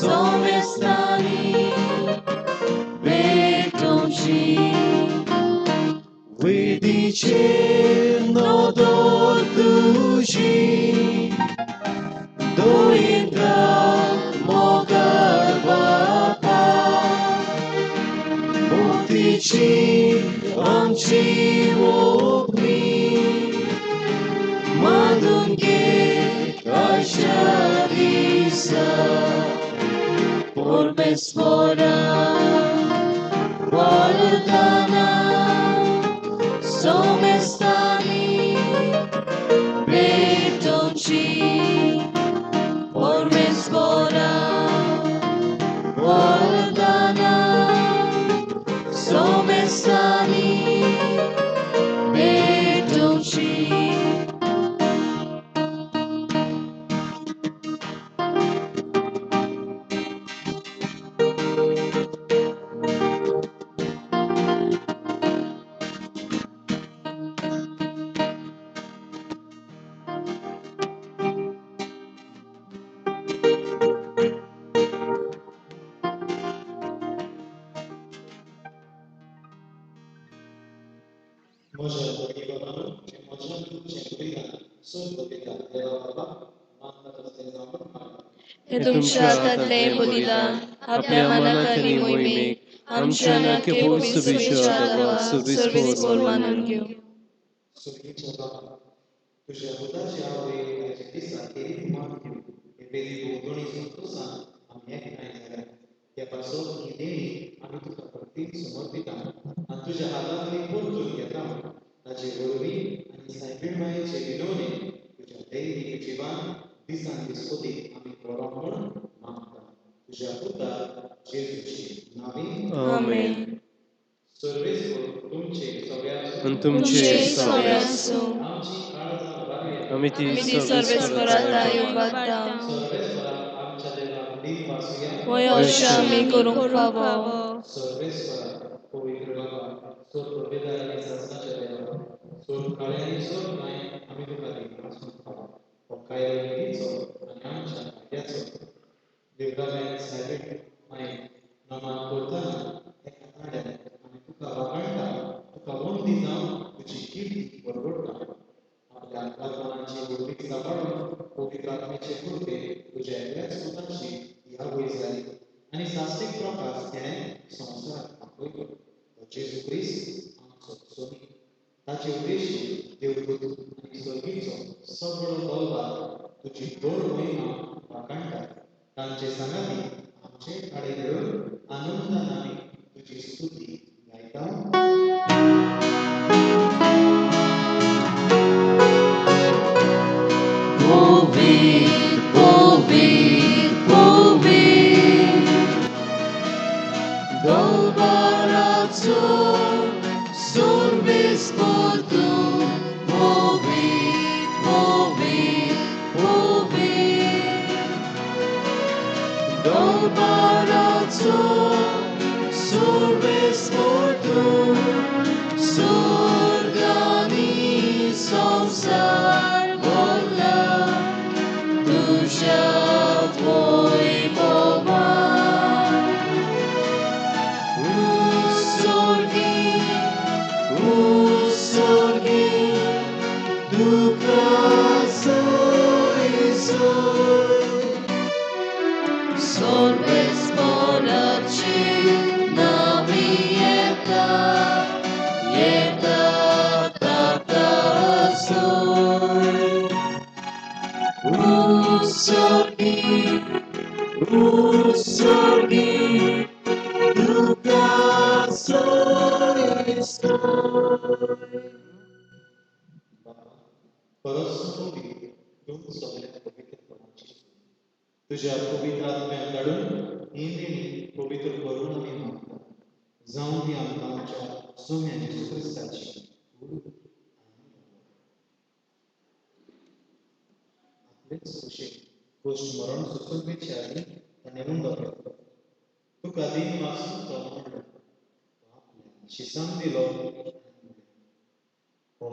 सोमेस्तांनी भेटोवची. वेदीचेर नदर तुजी दयिंद्रा मोगाळ बापा मुक्तीची आमची ओपणी मानून घे आयच्या दिसा परमेश्वरा वरदाना सोमेस्तांनी भेटोवची परमेश्वरा वरदाना सोमेस्तांनी भेटोवची. म्हज्या भयणी बाबांनो, म्हज्या तुमचें बलिदान सोदपिता देवा बाबा मानता तसलें जावन मागता. हे तुमच्या हातांतलें बलिदान आपल्या मनाक आनी मोहिमेक आमच्या नाके सुबेच्या देवा सर्वेस्पोर मानून घेवं. सुखीच्या बाबा, तुज्या पुताच्या आवय आयच्या दिसा केरी मान दिवन हे वेदी भोंवतणी संतोसान आमी एकठांय जाल्या. त्या पासत ही देणी आमी तुका भक्तीन समर्पिता आनी तुज्या हातांतली परतून घेता. ताचे वरवीं आनी सायबीण मायेचे विनवणे तुज्या दैवीक जिवान दिसान दीस अदीक आमी बरो म्हूण मागता, तुज्या पुता जेजूचे नांवी. आमेन. सर्वेस्पोर तुमचे सगळ्या आनी तुमचे तुमचे सगळे सगळे आसूं. आमची काळजां उबारया. आमी ती आमी ती सर्वेस्परा सर्वेस्परा उबारता. सर्वेस्पराक आमच्या देवाक दिनवासुया. होय, अशें आमी करूंक फावो. सर्वेस्परा, पवित्र बाबा, सोर पवित्र आनी सासणाच्या देवा, सोर काळे आनी सोर कांय आमी तुका दिनवासूंक फावो. हो कायदो नितीचो आनी आमच्या फायद्याचो. देवराजान सायबीण मागीर नमान करतना एका ताड्यान आमी तुका वाखाणटा, तुका वंदी जावन तुजी किर्ती बडबडटा. आपल्या वर्तमानाची व्हडवीक सांबाळून पवित्र आत्म्याचे कृपे तुज्या एकल्याच पुताची ही आवय जाली आनी सास्वीक प्रकाश तिणें संवसाराक दाखयलो, तो जेजू क्रिस्त आमचो सोमी. ताचे उद्देशी देवदूत आनी सर्गीचो सगळो दलबार तुजी व्हड महिमा वाखाणटा. तांचे सांगाती आमचे काळे मेळून आनंदान आमी तुजी स्तुती गायता. पवित्र, पवित्र, पवित्र, तलवाराचो सर्वेस्पर तूं स्वर्गानी संवसार भरला तुज्या वैभवान. उत्सर्गी उत्सर्गी तुका सय सय सर्वेस्पराची नामी येता येता ताता सोय. उत्सर्गी उत्सर्गी तुका सय सय. बाबा, परस पवित्र तूं सगळ्या पवित्रपणाची. तुज्या पवित्र आत्म्याक धाडून ही देणी पवित्र करून आमी मागता, जावं ती आमकां आमच्या सोम्या जेजू क्रिस्ताची कूड आनी आपलेच कुशीक कोश्ट मरण सोसून घेवचे आदीं ताणें उंडो केलो, तुका दीन वाचून तो मोडलो, तो आपल्या शिसांक दिलो आनी म्हणलें, हो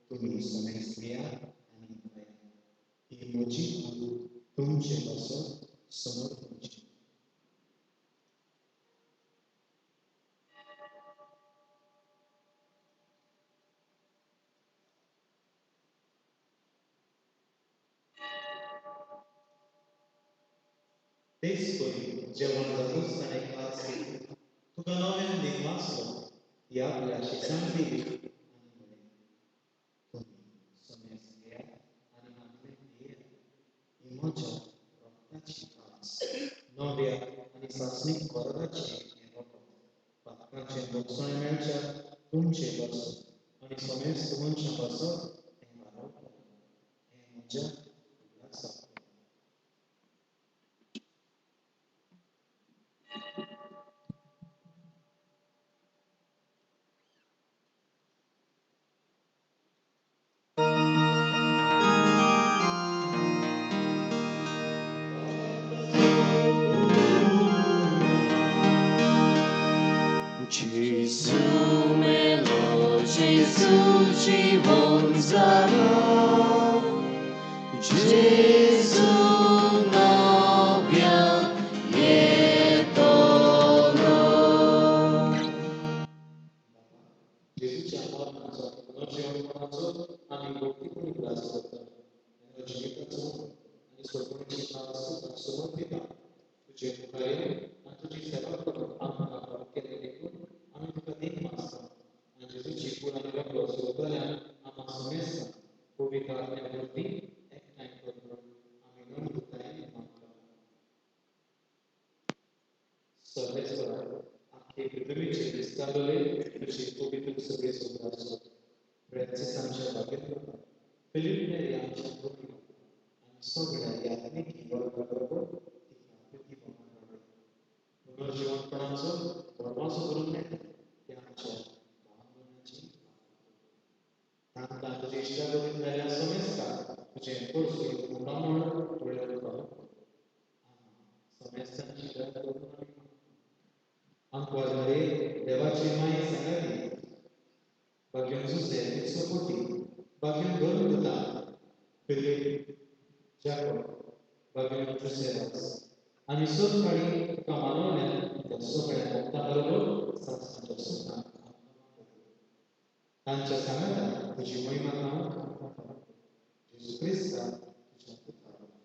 तुमी समेस्त घेयात आनी खायात, ही म्हजी कूड तुमचे पासत समर्पणची. तेच परी जेवण जातूच ताणें कास घेतली, तुका नव्यान दीन वाचलो, ती आपल्या शिसांक दिली आनी म्हणलें, तुमी समेस्त घेयात आनी हांतलें पियेयात, ही म्हज्या रक्ताची कास, नव्या आनी सासणीक कराराचें हें रगत, पातकांचें भोगसणें मेळच्या तुमचे पासत आनी समेस्त मनशां पासत तें वारवतलें. हें म्हज्या उगडासाक करात. Gesù melo, Gesù जीवन जालो, Gesù नव्यान येतलो. जेजूच्या मरणाचो आनी पुनर्जिवनपणाचो आमी भक्तीपूर्ण उगडास करता आनी जिविताचो आनी सोडवणेची खास तुका समर्पिता. तुजे मुखार येवन आनी तुजी सेवा करून आमकां फावो केलें देखून आमी तुका दीन मागता आनी जेजूची कूड आनी रगत सोडटल्यान आमकां समेस्तांक पवित्र आत्म्या वरवीं एकठांय कर म्हणून आमी नम्रतायेन मागता. सर्वेस्परा, आख्खे पृथ्वीचेर विस्तारलेले तुजी पवित्र सभेचो उगडास कर. फ्रांसीस आमच्या भाग्यदेवता, फिलीप नेरी आमच्या गोविंद आनी सगळ्या यात्रिकी वर्गा बरोबर तिका प्रतिभा वाडय. पुनर्जिवनपणाचो दरवाजो करून मेळटा त्या आमच्या भावनाची तांकां तुजे इश्टागतीन मेळ्ळ्या समेस्तांक तुजें परसूय मुखामळ पळोवंक फावो कर. समेस्तांची दया करून आमी मागता. आमकां मरे देवाची माये सांगाती भाग्यन जुसे इत्सपोटी, भाग्यन धर्मदूता फिलीप जाकोब, भाग्यन जुसेवास आनी सोदखाडी तुका मानवल्यान त्या सगळ्या भक्तां बरोबर सासणाच्या सुखान आमकां वांटो. तांच्या सांगातान तुजी महिमा गावंक आमकां फावो कर. जेजू क्रिस्ता तुज्या पुता वरवीं.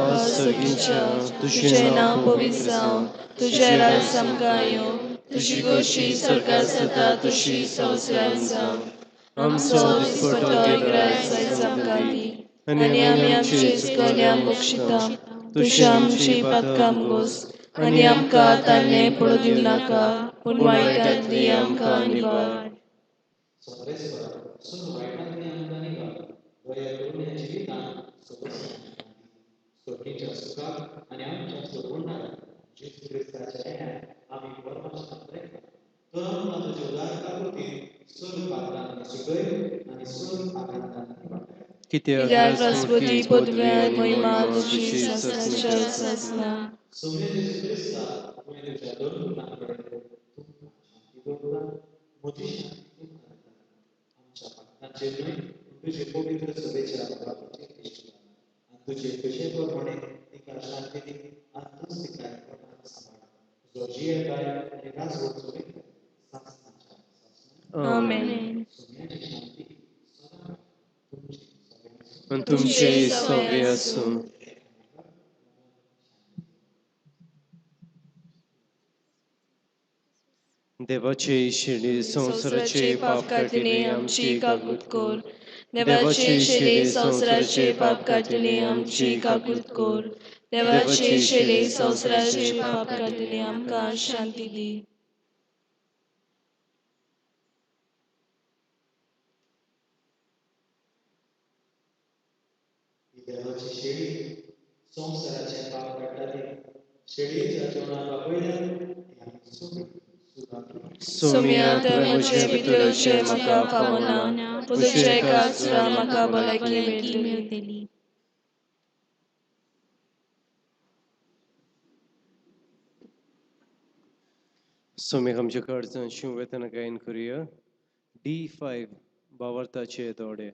बापा सर्गीच्या तुजें नांव पवित्र जावं, तुजें राज आमकां येवं, तुजी गोशी स्वर्गार जाता तशी संवसारांत जावं. आमचो दिसपट्टो ग्रास आयज आमकां दी, आनी आमी आमचे चुकल्या बक्षिता तशी आमची पातकां गोस, आनी आमकां तान्ने पडूं दिवं नाका, पूण वायटांतली आमकां निवार. सर्वेस्परा सून वायटांतली आमकां निवार, दया करून ह्या जिवितांत सोबसाण स्वर्गीच्या सुखाक आनी आमच्या सोडवणारा जेजू क्रिस्ताच्या येण्याक आमी परमाशान प्रेता. तर आमकां तुजे उदार काकुळटीन सर्व पात्रांनी सुटय आनी सर्व आकांतांनी वाटाय. कित्याक कित्याक राजपती पदवी आनी महिमा तुजी सासणाच्या सासणा. सोम्या जेजू क्रिस्ता, तुवें तुज्या दोन पुतां कडेन तुमकां शांती दवरता, म्हजी शांती तुमकां दिता. आमच्या पातकांचेर न्हय, पूण तुजे पवित्र सभेच्या बापाचेर दिश्टी घाल आनी तुजे कशे प्रमाणे तिका शांती दी आनी तूंच तिका एकवटान सांबाळ, जो जियेताय आनी राजवट चलयता सासणाच्या सासणा. आमेन. सोम्याची शांती सदां तुमचे सगळ्यांक आसूं. आनी तुमचेय सगळे आसूं. देवाचे शिडी संवसाराचे पाप काडटले आमची काकूत कर. देवाचे शेले संवसाराचे पाप काडटले आमची काकूत कर. देवाचे शेले संवसाराचे पाप काडटले आमकां शांती दी. ही देवाची शेळी संवसाराचें पाप काडटा ती. शेळयेच्या जेवणाक आपयल्यार ती आमी सगळीं सुखांत. सोम्या, तुवें म्हजे भितर येवचें म्हाका फावना, पूण तुज्या एका उतरान म्हाका भलायकी मेळटली. सोम्याक आमच्या कडच्यान शिव वेतना गायन करुया. D5 भावार्थाचे दोडे.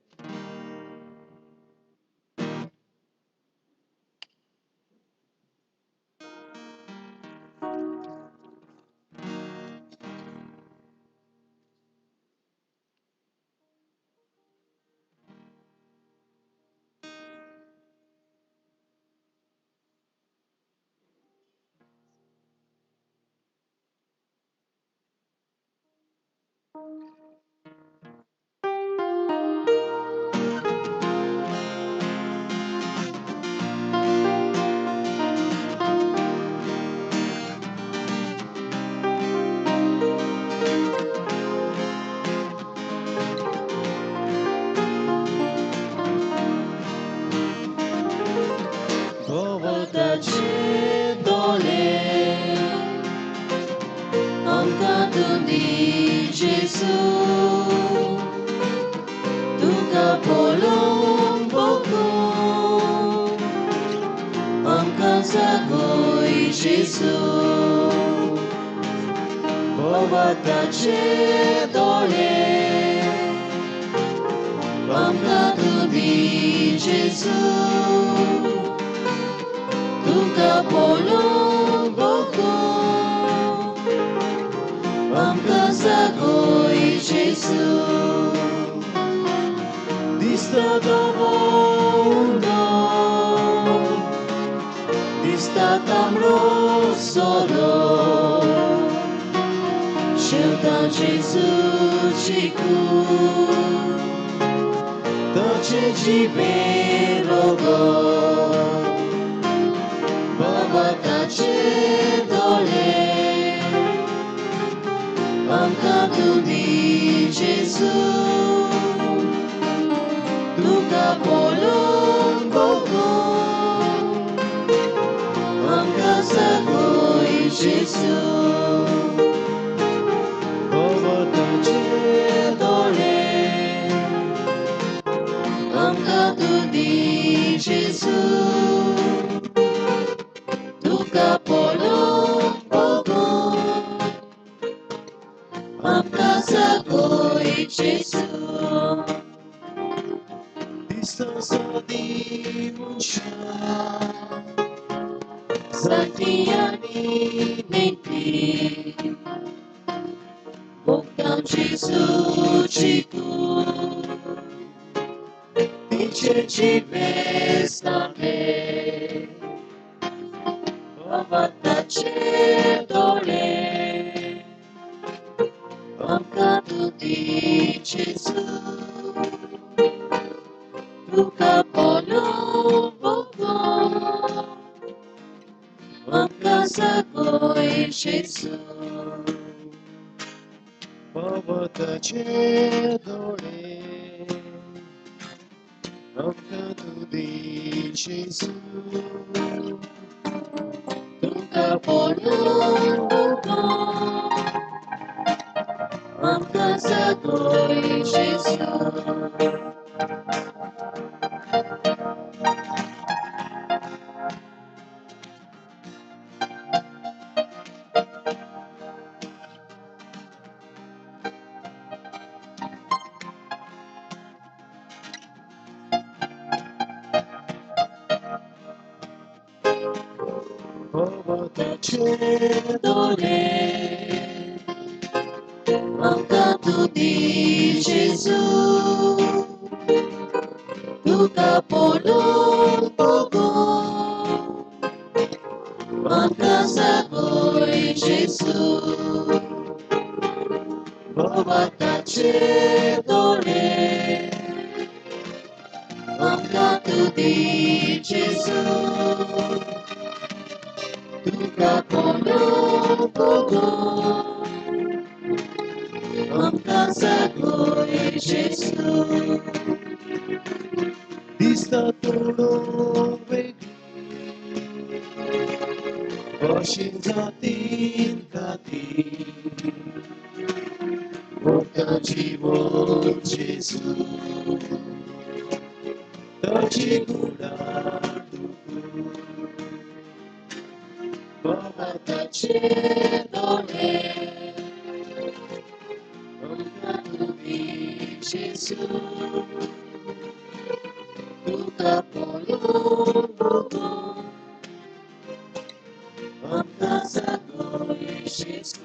भावार्थाचे दोळे आमकां तूं दी जेजू, तुका पळोवंक भोगूंक आमकां जागय जेजू. भावार्थाचे दोळे आमकां तूं दी जेजू, तुका पळोवंक भोगूंक आमकां जागय जेजू. दिसता धवो उंडो, दिसता तांबडो सोरो, शेवटा जेजूची कूड ताचे जिबेर रगत. भावार्थाचे दोळे आमकां तूं दी जेजू, तुका पळोवंक भोगूंक आमकां जागय जेजू. भावार्थाचे दोळे आमकां तूं दी जेजू, तुका पळोवंक भोगूंक आमकां जागय जेजू. दिसता सदी मनशां जाणटी आनी नेणटी भोगता जेजूची कूड तिचे जिबेर सांडलें. भगवंताचे दोळे आमकां तूं दी जेजू तुका पळोवंक आमकां जागय जेजू. भगवताचे दोळे आमकां तूं दी जेजू तुका पळोवंक आमकां जागय जेजू. भगवताचे दोळे आमकां तूं दी जेजू तुका पळोवंक आमकां जागय जेजू. भगवंताचे दोळे आमकां तूं दी जेजू तुका पळोवंक आमकां जागय जेजू. दिसता तोडो वेगळी कशी जातीन खाती मोठा जीवन जेजू ताची गुणां भगवंताचे दोळे आमकां तूं दी जेजू तुका पळोवंक आमकां जागय जेजू.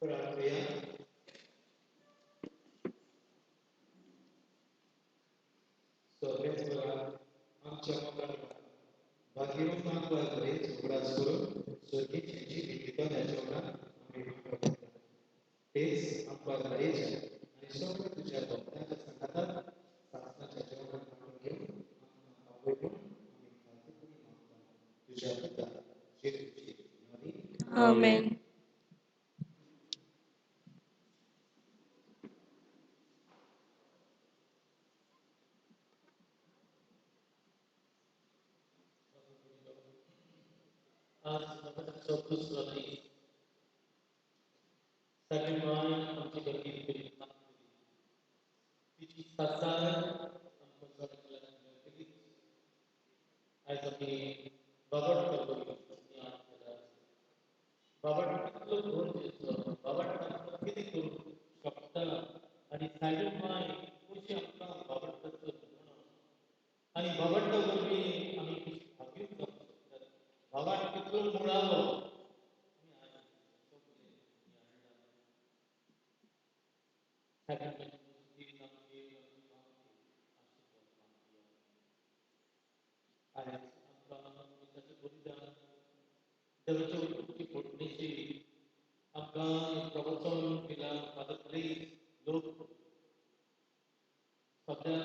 प्रार्थुया. सर्वेस्परा आमच्या मुखार भाग्यवंत आमकां उगडास करून सर्गीची जिवीत दितल्या जेवणाक आमी वांटो घेता. तेच आमकां मायेच्या आनी सगळ्या तुज्या भक्तांच्या सांगातान सासणाच्या जेवणाक वांटून घेवन आमकां पावय म्हूण आमी खालतेपणी मागता. तुज्या पुता जेजूचे नांवांनी. आमेन. आज नवनाचो दुसरो दीस. सायबीण माय आमची गरजी केली, तिची सासाय आमकां सगळ्यांक मेळटली. आयज आमी बाबट करपी बाबट कितलो गरजेचो, बाबट आमकां कितें करूंक शकता आनी सायबीण माय कशी आमकां बाबटाचो नमुनो आनी बाबटा वरवीं आमी कशी भागीर जावंक शकतात, बाबट कितलो मुळावो आमी आयज सगळे हाडला. सायबीण मायची मजतीन आमचेर आमची आशीर्वाद मागया. आयज आमकां मिसाचें बलिदान, देवाच्या उतराची फोडणीशी आमकां एक प्रवचन दिलां. फादर प्लीज लोक सद्याक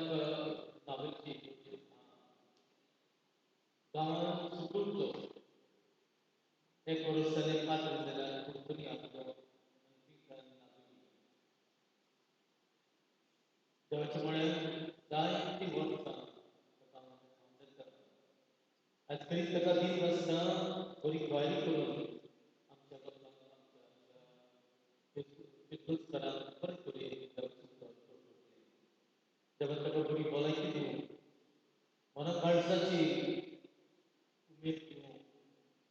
नावेलची गांवांत सुकूरचो एक वर्स जालें पात्र जाल्यार कुडकुनी आपलो आनी देवाच्या म्हळ्यार जायतीं वर्सां ताका हांव आयज खरीच ताका दीस आसता बरी ग्वारी करून आमच्या लोकांक आमच्या पितुस्करांक बरे तरेन देवाचें उतर पळोवचें. देवान ताका बरी भलायकी दिवं, मना काळजाची उमेद दिवं,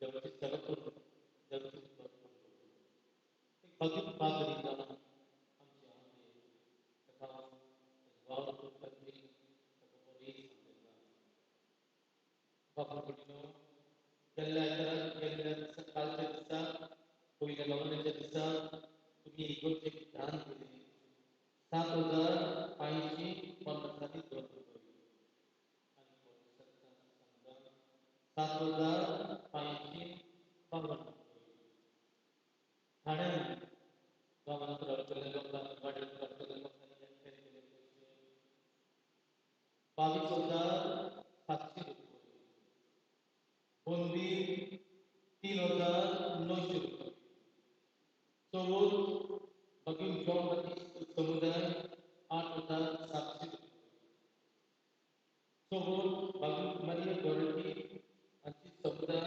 देवाची सेवा करून देवाचें उतर पळोवचें. एक भागीत पाद्री जावन आमचे आमचे ताका वावर करपाची ताका बरी सांगता. बाबा भयणीनो, गेल्ल्या आयताराक, गेल्ल्या दिसा, कालच्या दिसा, पयल्या लग्नाच्या दिसा तुमी इगोर्जेक दान दिलें 7,552 रुपये आनी सांगता 7,552 रुपये. ठाण्यान गांवांत रावतल्या लोकांक, वाड्यार रावतल्या लोकांनी एकठांय केले पयशे 22,700 रुपये. बोंदी 3,900 रुपये. चवथ भगीन जॉन बाप्तिस्त समुदाय 8,700 रुपये. चवथ भगीन मारिया डॉरटी हांची समुदाय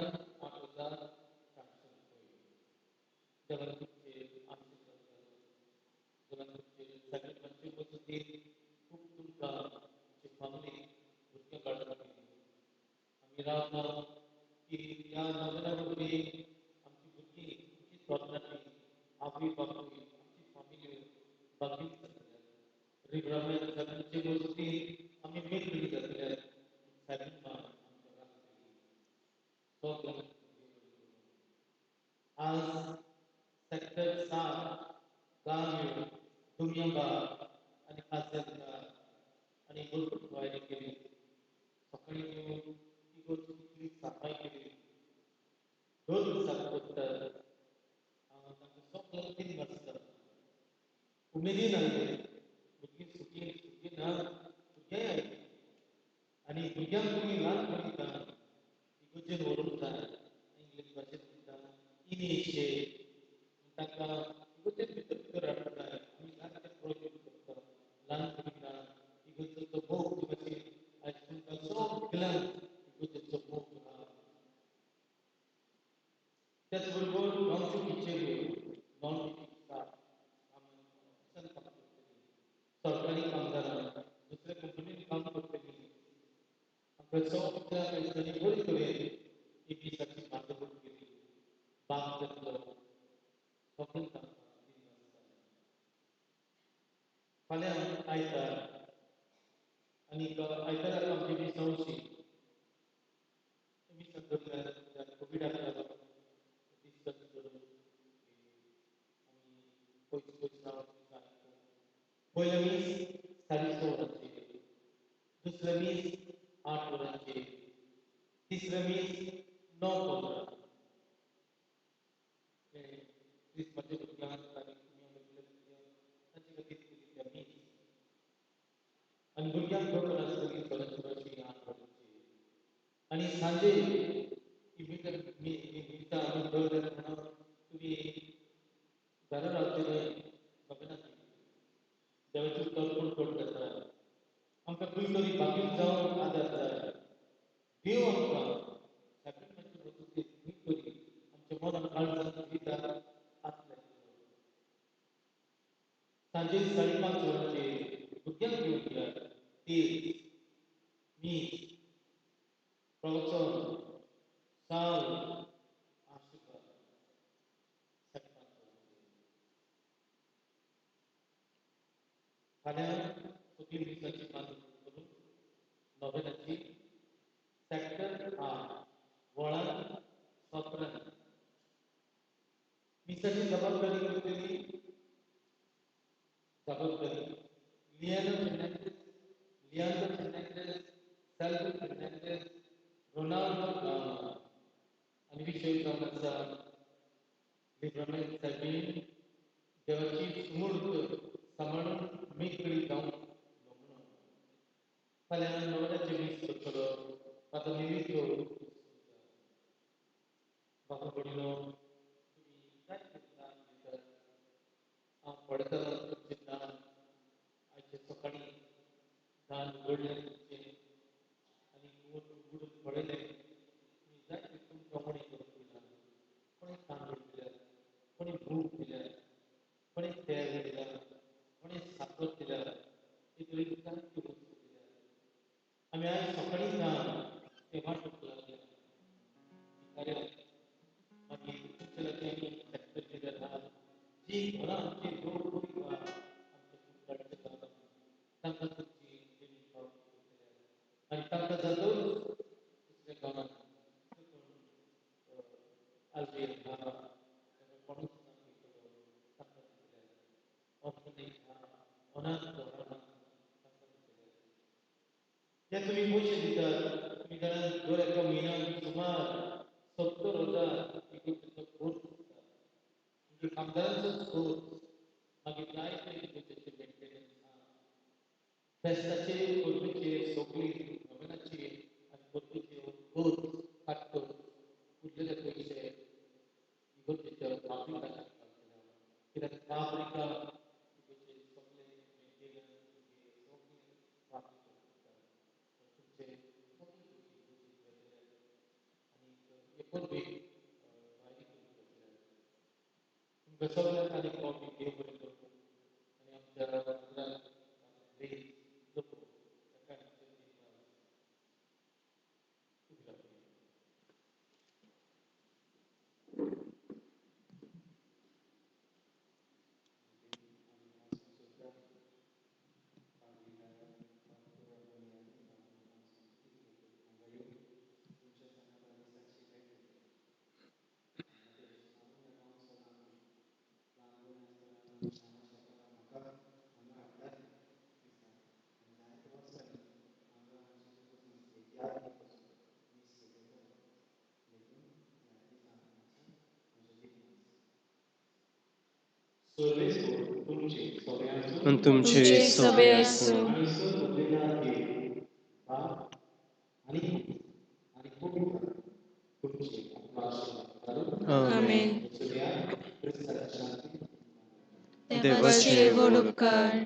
8,400 रुपये. देवान तुमचेर आशीर्वाद घालूं. देवान तुमचेर सगळे मातशे मजतीन खूब तुमकां तुमचे फामिलीक भुरग्यां बाळां दिली. आमी रावता की ह्या नव्या वरवीं आमची भुरगीं, आमची तरणाटीं, आवय बापूय, आमची फामिली बागीत जातल्या. रिब्रामेन सायबीणचे मजतीन आमी मेकळी जातल्या. सायबीण माय आमकां राखतली. सगळ्यांक आज सेक्टर 7 गांव दुमयाबाग आनी खासदार आनी भरपूर तयारी केली. सकाळी येवन इगोर्ज कितली सफाई केली. दर दिसाक करतात. हांव तांकां सगळ्यांक तीन वाजता उमेदीन आयले. भुरगीं सुटी सुटी ना, भुरग्यांय आयलीं आनी भुरग्यांक तुमी ल्हान भुरगीं इगोर्जेन व्हरूंक जाय. इंग्लीश भाशेन म्हणटा इनिशिएट. तांकां इगोर्जेन भितर भितर हाडूंक जाय. आमी ल्हान ते प्रयोग करता. ल्हान भुरगीं इगोर्जेचो मोग भाशेन आयज तुमकां सगळ्यांक इगोर्जेचो मोग आहा. त्याच बरोबर गांवच्यो टिचऱ्यो, नॉन टिचींग स्टाफ, ऑफिसान काम करतली, सरकारी कामदारां, दुसऱ्या कंपनीन काम करतली, आमकां सगळ्या दिसांनी बरे तरेन एक दिसाची मार्गदर्शन केली. बाग घेतलो सगळ्यांक तांकां दिली आसता. फाल्यां आयतार आनी आयताराक आमची मिसांवची मिसां दरम्यान कोविडाक लागून डिस्टन्स करून आमी पयस पयस रावन मिसां आयकूं. पयलें मीस 6:30 वरांचेर, दुसरें मीस 8 वरांचेर, तिसरें मीस 9:15. क्रिस्मसाच्या भुरग्यांक आनी तांचे खातीर केली त्या मीस. आनी भुरग्यांक खबर आसतली चलचित्राची 8 वरांचेर. आनी सांजे मिसां आमी दवरल्यार म्हणून तुमी घरा रावचे न्हय, खबर नासली. देवाचें उतर कोण जाता. आमकां खंय तरी भागीत जावन आदार जाय. देव आमकां सायबीण मजतीन खंय तरी आमच्या मनान काळजान जिवितांत आसलें. सांजे 5:30 वरांचेर भुरग्यांक घेवन येयात. तीर्थ, मीस, प्रवचन, साल, आशिर्वाद 5:30 वरांचेर. फाल्यां सगळीं मिसाची बांदणी करून नोवेनाची सेक्टर 8 वळान 17 मिसाची जबाबदारी करतली जबाबदारी लियानो फेर्नांडीस, लियांद्रो फेर्नांडीस, सेल्वो फेर्नांडीस, रोनाल्डो गामा आनी विशय जावन आसा लिब्रामेंट सायबीन देवाची सुमूर्त सांबाळून मेकळी जावन नमुनो. फाल्यां नोवेनाचें मीस करतलो आतां निमित्तो बाबा भयणीनो, तुमी जायते दान दितात. हांव पळयतालो तुमचें दान. आयचे सकाळीं दान उगडलें तुमचें आनी उगडून पळयलें. तुमी जायते तुमकां उणें करून दिलां. कोणें तांदूळ दिल्यात, कोणें मूग दिल्यात, कोणें तेल दिलां, कोणें साकर दिल्या, हे तरेन जायत्यो वस्तू दिल्यात. आमी आयज सकाळीं दान तें वांटूंक लागले भिकाऱ्यांक. मागीर तुमचे लागीं आमी सेक्टर दिल्यार आहात जी घरां आमची लोक गरीब आहा आमच्या कुडचड्याच्या गांवांत तांकां तुमची देणी पावती करतले आनी तांकां जातूच दुसऱ्या गांवांत कोण आल्बेर आहा ताका कोणूच ना दितलो तांकां दितले. ऑर्फनेज आहा, अनाथ घरां आहा तांकां दितले. जे तुमी पयशे दितात तुमी जाणात दर एका म्हयन्याक सुमार 70,000 इगर्जेचो खर्च आसता. म्हणजे कामदारांचो खर्च, मागीर जायते इगर्जेचे मेंटेनन्स आहा, फेस्ताचे परबेचे सगळी नोवेनाची आनी परबेच्यो खर्च काडटकच उरलेले पयशे इगर्जेच्या फाब्रिकाक घालतले. कित्याक फाब्रिका इगर्जे सगळे मेंटेनन्स सगळे फाब्रिका करता. तुमचे सगळे पयशे इगर्जेक वयतले आनी हे परबेक भायरी करून वतले. तुमकां सगळ्यांक आनी फावटी देव बरें करूं आनी आमच्या लोक ताका उबी रावया. आनी तुमचे सगळे आसूं. आमेन. देवाचे व्हड उपकार.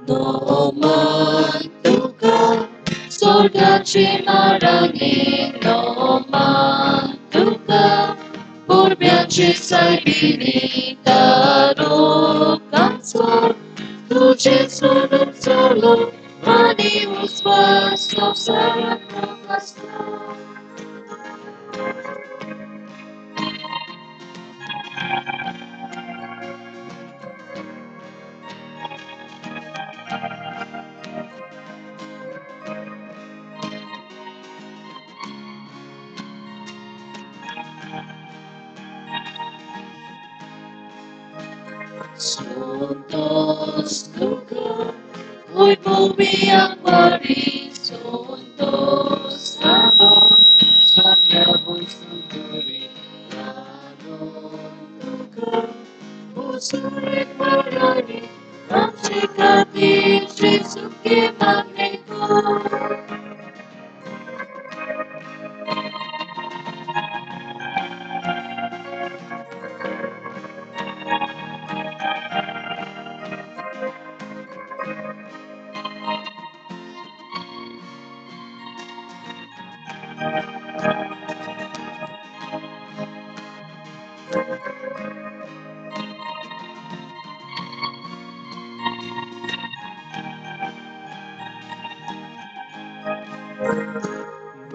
नोमान तुका स्वर्गाची म्हाराणी, नोमान तुका पुरब्यांची सायबिणी, तारुकांचो तुजें स्वरूप जालो आनी उस्वास संवसाराक प्रकाशलो. Santos तुका वैभवी आंकवारी, संतोष जालो सगळ्याहून सुंदरी, आनंद तुका उसुरे म्हाराणी, आमचे खातीर जेजूके मागणें कर.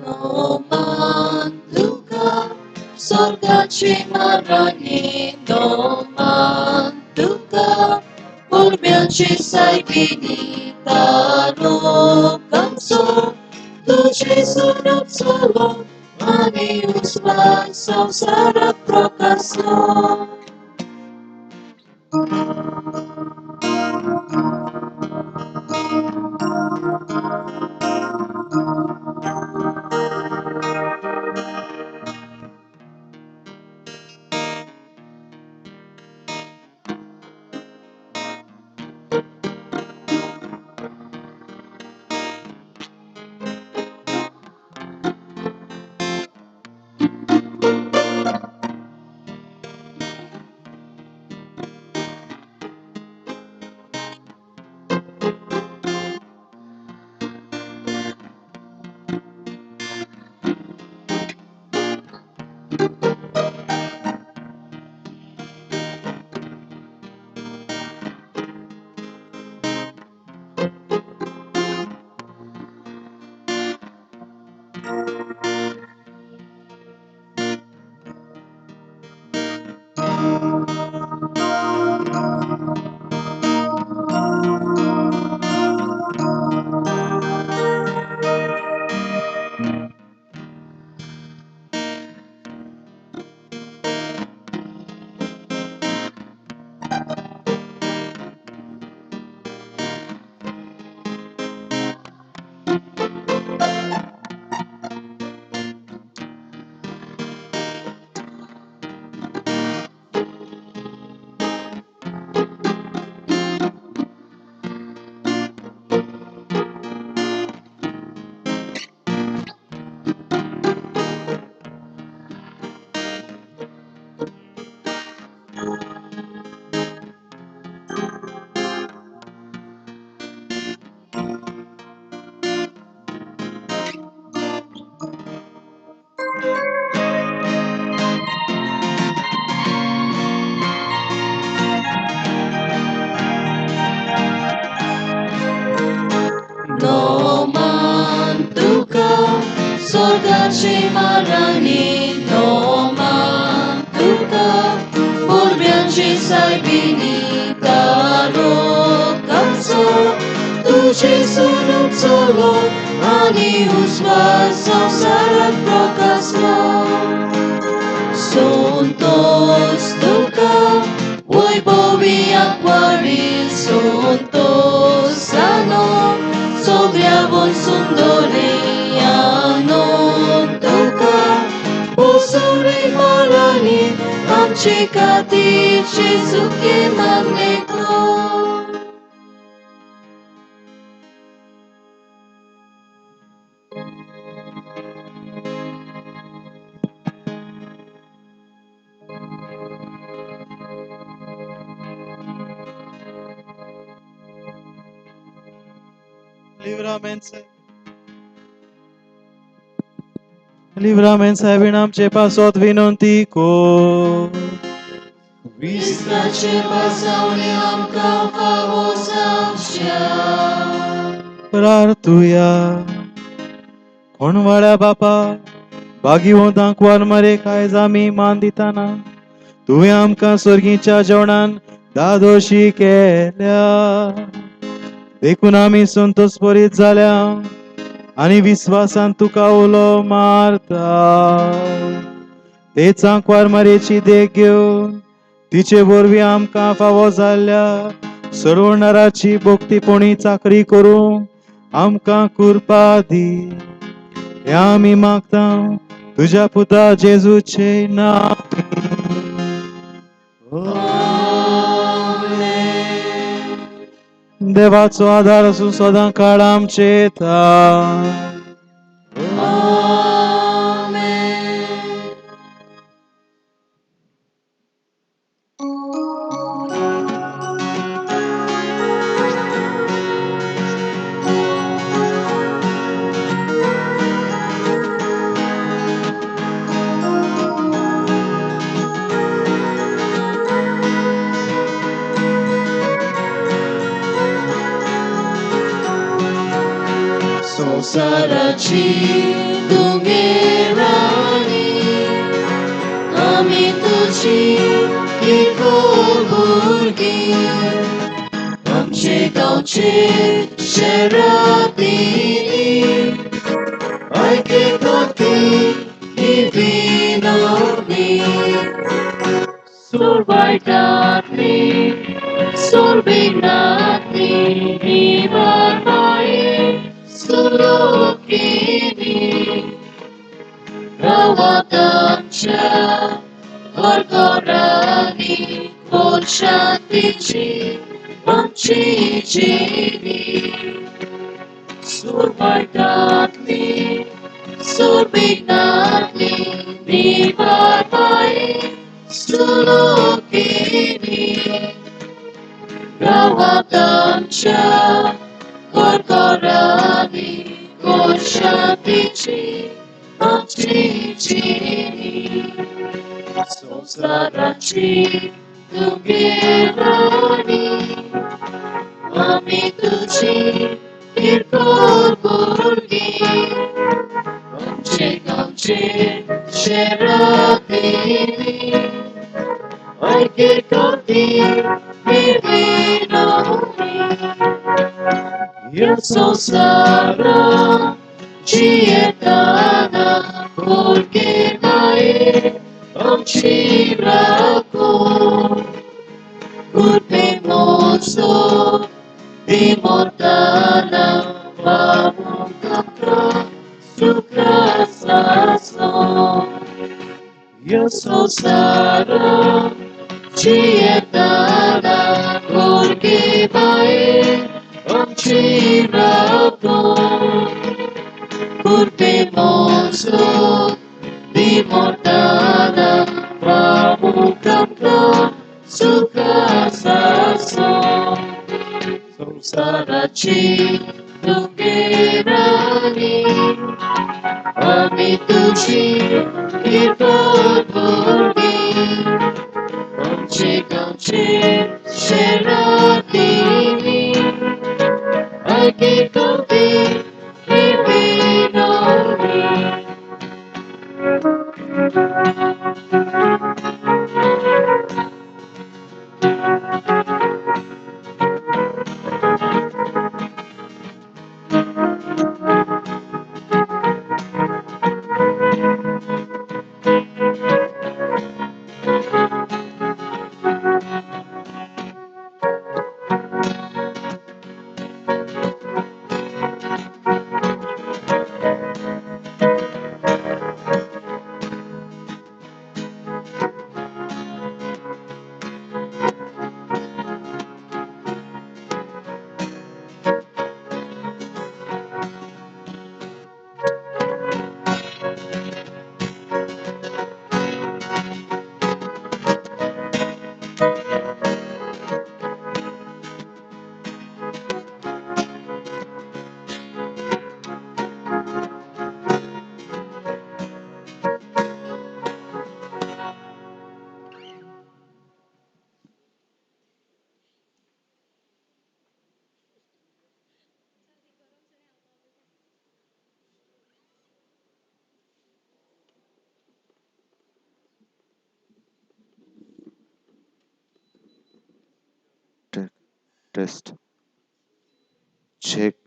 नोमान तुका स्वर्गाची म्हाराणी, नोमान तुका पुरब्यांची सायबिणी, तारुकांचो तुजें स्वरूप जालो आनी उस्वास संवसाराक प्रकाशलो. नोमान तुका स्वर्गाची म्हाराणी, नोमान तुका पुरब्यांची सायबिणी, तारुकांचो तुजें स्वरूप जालो आनी उस्वास संवसाराक प्रकाशलो. संतोष तुका वैभवी आंकवारी, संतोष जालो सगळ्याहून सुंदरी, आनंद तुका उसुरे म्हाराणी, आमचे खातीर जेजूके मागणें कर. Livramen सायबीण आमचे पासत विनंती कर. क्रिस्ताचे पासावणे आमकां फावो जावच्या. प्रार्थुया. कोणवाळ्या बापा, भागीवंतांक वारमरे कायज आमी मान दिताना तुवें आमकां सर्गीच्या जेवणान दादोशी केल्या, देखून आमी संतोष बरीत जाल्या आनी विस्वासान तुका उलो मारता. तेच आंकवार मारेची देख घेवन तिचे वरवीं आमकां फावो जाल्ल्या सोडवणाराची भक्तीपणी चाकरी करूंक आमकां कृपा दी. हें आमी मागता तुज्या पुता जेजूचे नांव. देवाचो आदार आसूं सदां काळ आमचे. संवसाराची तुगेराणी, आमी तुजी किरकोळ भुरगीं, आमचे गांवचे शेरातीनी आयकता ती ही विनवणी. सुरवायटांतली सुरबिग्नांतली निवारपाये सुलोकिनी, रावातांच्या घरघरांनी खोल शांतीची आमची जिणी. सुरवायटांतली सुरबिग्नांतली निवारपाये सुलोकिनी, रावातांच्या घरघरांनी खोल शांतीची आमची जिणी. संवसाराची तुगेराणी, आमी तुजी किरकोळ भुरगीं, आमचे गांवचे शेरातीनी आयकता ती ही विनवणी. ह्या संवसारा जियेताना भुरगेणाये आमची राखून, कृपे मोजो दिमोताना पावूंक आमकां सुखासासो. ह्या संवसारा जियेताना भुरगेणाये आमची राखून, कृपे मोजो दिमोताना पावूंक आमकां सुखासासो. संवसाराची तुगेराणी, आमी तुजी किरकोळ भुरगीं, आमचे गांवचे शेरातीनी आयकता ती ही विनवणी. test, check.